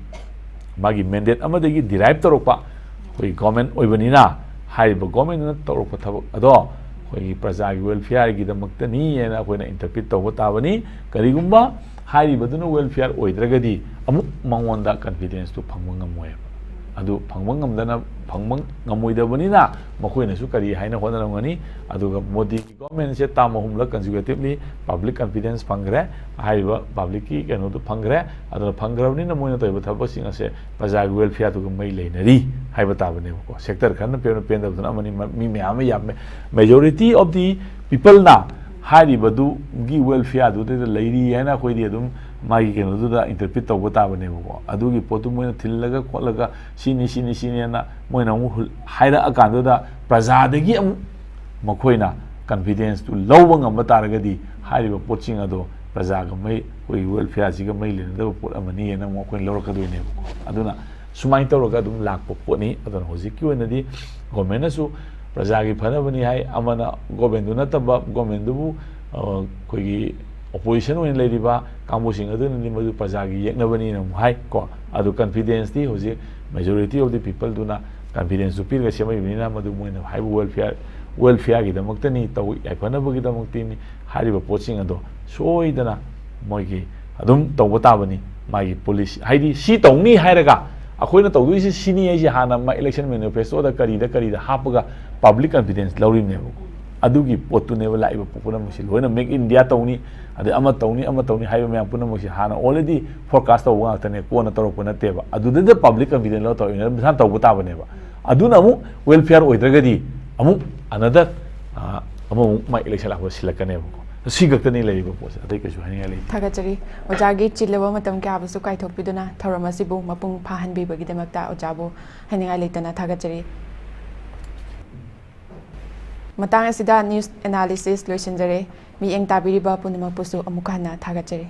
ꯃꯥꯒꯤ ꯃꯦꯟꯗꯦꯠ ꯑꯃꯗꯒꯤ ꯗꯤꯔꯥꯏꯞ ꯇꯧꯔꯛꯄ ꯑꯩꯈꯣꯏꯒꯤ ꯒꯣꯔꯃꯦꯟ ꯑꯣꯏꯕꯅꯤꯅ, ꯍꯥꯏꯔꯤꯕ ꯒꯣꯔꯃꯦꯟꯗꯨꯅ ꯇꯧꯔꯛꯄ ꯊꯕꯛ ꯑꯗꯣ ꯑꯩꯈꯣꯏꯒꯤ ꯄ꯭ꯔꯖꯥꯒꯤ ꯋꯦꯜꯐꯤꯌꯔꯒꯤꯗꯃꯛꯇꯅꯤ ꯍꯥꯏꯅ ꯑꯩꯈꯣꯏꯅ ꯏꯟꯇꯔꯄ꯭ꯔꯤꯠ ꯇꯧꯕ ꯇꯥꯕꯅꯤ꯫ ꯀꯔꯤꯒꯨꯝꯕ ꯍꯥꯏꯔꯤꯕꯗꯨꯅ ꯋꯦꯜꯐꯤꯌꯔ ꯑꯣꯏꯗ꯭ꯔꯒꯗꯤ ꯑꯃꯨꯛ ꯃꯉꯣꯟꯗ ꯀꯟꯐꯤꯗꯦꯟꯁꯇꯨ ꯐꯪꯕ ꯉꯝꯃꯣꯏꯕ꯫ ꯑꯗꯨ ꯐꯪꯕ ꯉꯝꯗꯅ, ꯐꯪꯕ ꯉꯝꯃꯣꯏꯗꯕꯅꯤꯅ ꯃꯈꯣꯏꯅꯁꯨ ꯀꯔꯤ ꯍꯥꯏꯅ ꯍꯣꯠꯅꯔꯝꯒꯅꯤ? ꯑꯗꯨꯒ ꯃꯣꯗꯤꯒꯤ ꯒꯣꯔꯃꯦꯟꯁꯦ ꯇꯥꯝ ꯑꯍꯨꯝꯂꯛ ꯀꯟꯖꯨꯒꯦꯇꯤꯞꯂꯤ ꯄꯕ꯭ꯂꯤꯛ ꯀꯟꯐꯤꯗꯦꯟꯁ ꯐꯪꯈ꯭ꯔꯦ, ꯍꯥꯏꯔꯤꯕ ꯄꯕ꯭ꯂꯤꯛꯀꯤ ꯀꯩꯅꯣꯗꯨ ꯐꯪꯈ꯭ꯔꯦ꯫ ꯑꯗꯨꯅ ꯐꯪꯈ꯭ꯔꯕꯅꯤꯅ ꯃꯣꯏꯅ ꯇꯧꯔꯤꯕ ꯊꯕꯛꯁꯤꯡ ꯑꯁꯦ ꯄ꯭ꯔꯖꯥꯒꯤ ꯋꯦꯜꯐꯤꯌꯔꯗꯨꯒ ꯃꯔꯤ ꯂꯩꯅꯔꯤ ꯍꯥꯏꯕ ꯇꯥꯕꯅꯦꯕꯀꯣ꯫ ꯁꯦꯛꯇꯔ ꯈꯔꯅ ꯄꯦꯟꯕ ꯄꯦꯟꯗꯕꯗꯨꯅ ꯑꯃꯅꯤ, ꯃ-, ꯃꯤ ꯃꯌꯥꯝ ꯑꯃ ꯌꯥꯝꯃꯦ꯫ Majority of the peopleꯅ ꯍꯥꯏꯔꯤꯕꯗꯨꯒꯤ ꯋꯦꯜꯐꯤꯌꯔꯗꯨꯗ ꯂꯩꯔꯤ ꯍꯥꯏꯅ ꯑꯩꯈꯣꯏꯗꯤ ꯑꯗꯨꯝ ꯃꯥꯒꯤ ꯀꯩꯅꯣꯗꯨꯗ ꯏꯟꯇꯔꯄ꯭ꯔꯤꯠ ꯇꯧꯕ ꯇꯥꯕꯅꯦꯕꯀꯣ꯫ ꯑꯗꯨꯒꯤ ꯄꯣꯠꯇꯨ ꯃꯣꯏꯅ ꯊꯤꯜꯂꯒ ꯈꯣꯠꯂꯒ ꯁꯤꯅꯤ, ꯁꯤꯅꯤ, ꯁꯤꯅꯤ ꯍꯥꯏꯅ ꯃꯣꯏꯅ ꯑꯃꯨꯛ ꯍꯨꯜ-, ꯍꯥꯏꯔꯛꯑꯀꯥꯟꯗꯨꯗ ꯄ꯭ꯔꯖꯥꯗꯒꯤ ꯑꯃꯨꯛ ꯃꯈꯣꯏꯅ ꯀꯟꯐꯤꯗꯦꯟꯁꯇꯨ ꯂꯧꯕ ꯉꯝꯕ ꯇꯥꯔꯒꯗꯤ ꯍꯥꯏꯔꯤꯕ ꯄꯣꯠꯁꯤꯡ ꯑꯗꯣ ꯄ꯭ꯔꯖꯥꯒ ꯃꯩ, ꯑꯩꯈꯣꯏꯒꯤ ꯋꯦꯜꯐꯤꯌꯔꯁꯤꯒ ꯃꯩ ꯂꯩꯅꯗꯕ ꯄꯣꯠ ꯑꯃꯅꯤ ꯍꯥꯏꯅ ꯑꯃꯨꯛ ꯑꯩꯈꯣꯏꯅ ꯂꯧꯔꯛꯀꯗꯣꯏꯅꯦꯕꯀꯣ꯫ ꯑꯗꯨꯅ ꯁꯨꯃꯥꯏꯅ ꯇꯧꯔꯒ ꯑꯗꯨꯝ ꯂꯥꯛꯄ ꯄꯣꯠꯅꯤ꯫ ꯑꯗꯨꯅ ꯍꯧꯖꯤꯛꯀꯤ ꯑꯣꯏꯅꯗꯤ ꯒꯣꯔꯃꯦꯟꯅꯁꯨ ꯄ꯭ꯔꯖꯥꯒꯤ ꯐꯅꯕꯅꯤ ꯍꯥꯏ, ꯑꯃꯅ ꯒꯣꯔꯃꯦꯟꯗꯨ ꯅꯠꯇꯕ, ꯒꯣꯔꯃꯦꯟꯗꯨꯕꯨ ꯑꯩꯈꯣꯏꯒꯤ ꯑꯣꯄꯣꯖꯤꯁꯟ ꯑꯣꯏꯅ ꯂꯩꯔꯤꯕ ꯀꯥꯡꯕꯨꯁꯤꯡ ꯑꯗꯨꯅꯗꯤ ꯃꯗꯨ ꯄ꯭ꯔꯖꯥꯒꯤ ꯌꯦꯛꯅꯕꯅꯤꯅ ꯑꯃꯨꯛ ꯍꯥꯏ ꯀꯣ꯫ ꯑꯗꯨ ꯀꯟꯐꯤꯗꯦꯟꯁꯇꯤ ꯍꯧꯖꯤꯛ majority of the peopleꯗꯨꯅ ꯀꯟꯐꯤꯗꯦꯟꯁꯇꯨ ꯄꯤꯔꯒ ꯁꯦꯝꯃꯛꯏꯕꯅꯤꯅ ꯃꯗꯨ ꯃꯣꯏꯅ ꯍꯥꯏꯕ ꯋꯦꯜꯐꯤꯌꯥꯔ ꯋꯦꯜꯐꯤꯌꯥꯔꯒꯤꯗꯃꯛꯇꯅꯤ, ꯇꯧ ꯌꯥꯏꯐꯅꯕꯒꯤꯗꯃꯛꯇꯅꯤ ꯍꯥꯏꯔꯤꯕ ꯄꯣꯠꯁꯤꯡ ꯑꯗꯣ ꯁꯣꯏꯗꯅ ꯃꯣꯏꯒꯤ ꯑꯗꯨꯝ ꯇꯧꯕ ꯇꯥꯕꯅꯤ꯫ ꯃꯥꯒꯤ ꯄꯣꯂꯤꯁꯤ ꯍꯥꯏꯗꯤ ꯁꯤ ꯇꯧꯅꯤ ꯍꯥꯏꯔꯒ ꯑꯩꯈꯣꯏꯅ ꯇꯧꯗꯣꯏꯁꯤ ꯁꯤꯅꯤ ꯍꯥꯏꯁꯦ ꯍꯥꯟꯅ ꯃꯥ ꯏꯂꯦꯛꯁꯟ ꯃꯦꯅꯤꯐꯦꯁꯇꯣꯗ ꯀꯔꯤꯗ ꯀꯔꯤꯗ ꯍꯥꯞꯄꯒ ꯄꯕ꯭ꯂꯤꯛ ꯀꯟꯐꯤꯗꯦꯟꯁ ꯂꯧꯔꯤꯕꯅꯦꯕꯀꯣ꯫ ꯑꯗꯨꯒꯤ ꯄꯣꯠꯇꯨꯅꯦꯕ ꯂꯥꯛꯏꯕ ꯄꯨꯝꯅꯃꯛꯁꯤ ꯂꯣꯏꯅ ꯃꯦꯛ ꯏꯟꯗꯤꯌꯥ ꯇꯧꯅꯤ, ꯑꯗꯩ ꯑꯃ ꯇꯧꯅꯤ ꯑꯃ ꯇꯧꯅꯤ ꯍꯥꯏꯕ ꯃꯌꯥꯝ ꯄꯨꯝꯅꯃꯛꯁꯤ ꯍꯥꯟꯅ already forecast ꯇꯧꯕ ꯉꯥꯛꯇꯅꯦ, ꯀꯣꯟꯅ ꯇꯧꯔꯛꯄ ꯅꯠꯇꯦꯕ꯫ ꯑꯗꯨꯗ ꯄꯕ꯭ꯂꯤꯛ ꯀꯟꯐꯤꯗꯦꯟꯁ ꯂꯧꯔ ꯇꯧꯔꯛꯏꯅꯦ, ꯃꯁꯥꯅ ꯇꯧꯕ ꯇꯥꯕꯅꯦꯕ꯫ ꯑꯗꯨꯅ ꯑꯃꯨꯛ ꯋꯦꯜꯐꯤꯌꯥꯔ ꯑꯣꯏꯗ꯭ꯔꯒꯗꯤ ꯑꯃꯨꯛ another ꯑꯃꯃꯨꯛ ꯃꯥ ꯏꯂꯦꯛꯁꯟ ꯂꯥꯛꯄꯗ ꯁꯤꯜꯂꯛꯀꯅꯦꯕꯀꯣ꯫ ꯁꯤ ꯈꯛꯇꯅꯤ ꯂꯩꯔꯤꯕ ꯄꯣꯠꯁꯦ, ꯑꯇꯩ ꯀꯩꯁꯨ ꯍꯥꯏꯅꯤꯡꯉꯥꯏ ꯂꯩꯇꯦ꯫ ꯊꯥꯒꯠꯆꯔꯤ꯫ ꯑꯣꯖꯥꯒꯤ ꯆꯤꯜꯂꯕ ꯃꯇꯝ ꯀꯌꯥꯕꯨꯁꯨ ꯀꯥꯏꯊꯣꯛꯄꯤꯗꯨꯅ ꯊꯧꯔꯝ ꯑꯁꯤꯕꯨ ꯃꯄꯨꯡ ꯐꯥꯍꯟꯕꯤꯕꯒꯤꯗꯃꯛꯇ ꯑꯣꯖꯥꯕꯨ ꯍꯥꯏꯅꯤꯡꯉꯥꯏ ꯂꯩꯇꯅ ꯊꯥꯒꯠꯆꯔꯤ꯫ ꯃꯇꯥꯡ ꯑꯁꯤꯗ news analysis ꯂꯣꯏꯁꯤꯟꯖꯔꯦ꯫ ꯃꯤꯠꯌꯦꯡ ꯇꯥꯕꯤꯔꯤꯕ ꯄꯨꯝꯅꯃꯛꯄꯨꯁꯨ ꯑꯃꯨꯛ ꯍꯟꯅ ꯊꯥꯒꯠꯆꯔꯤ꯫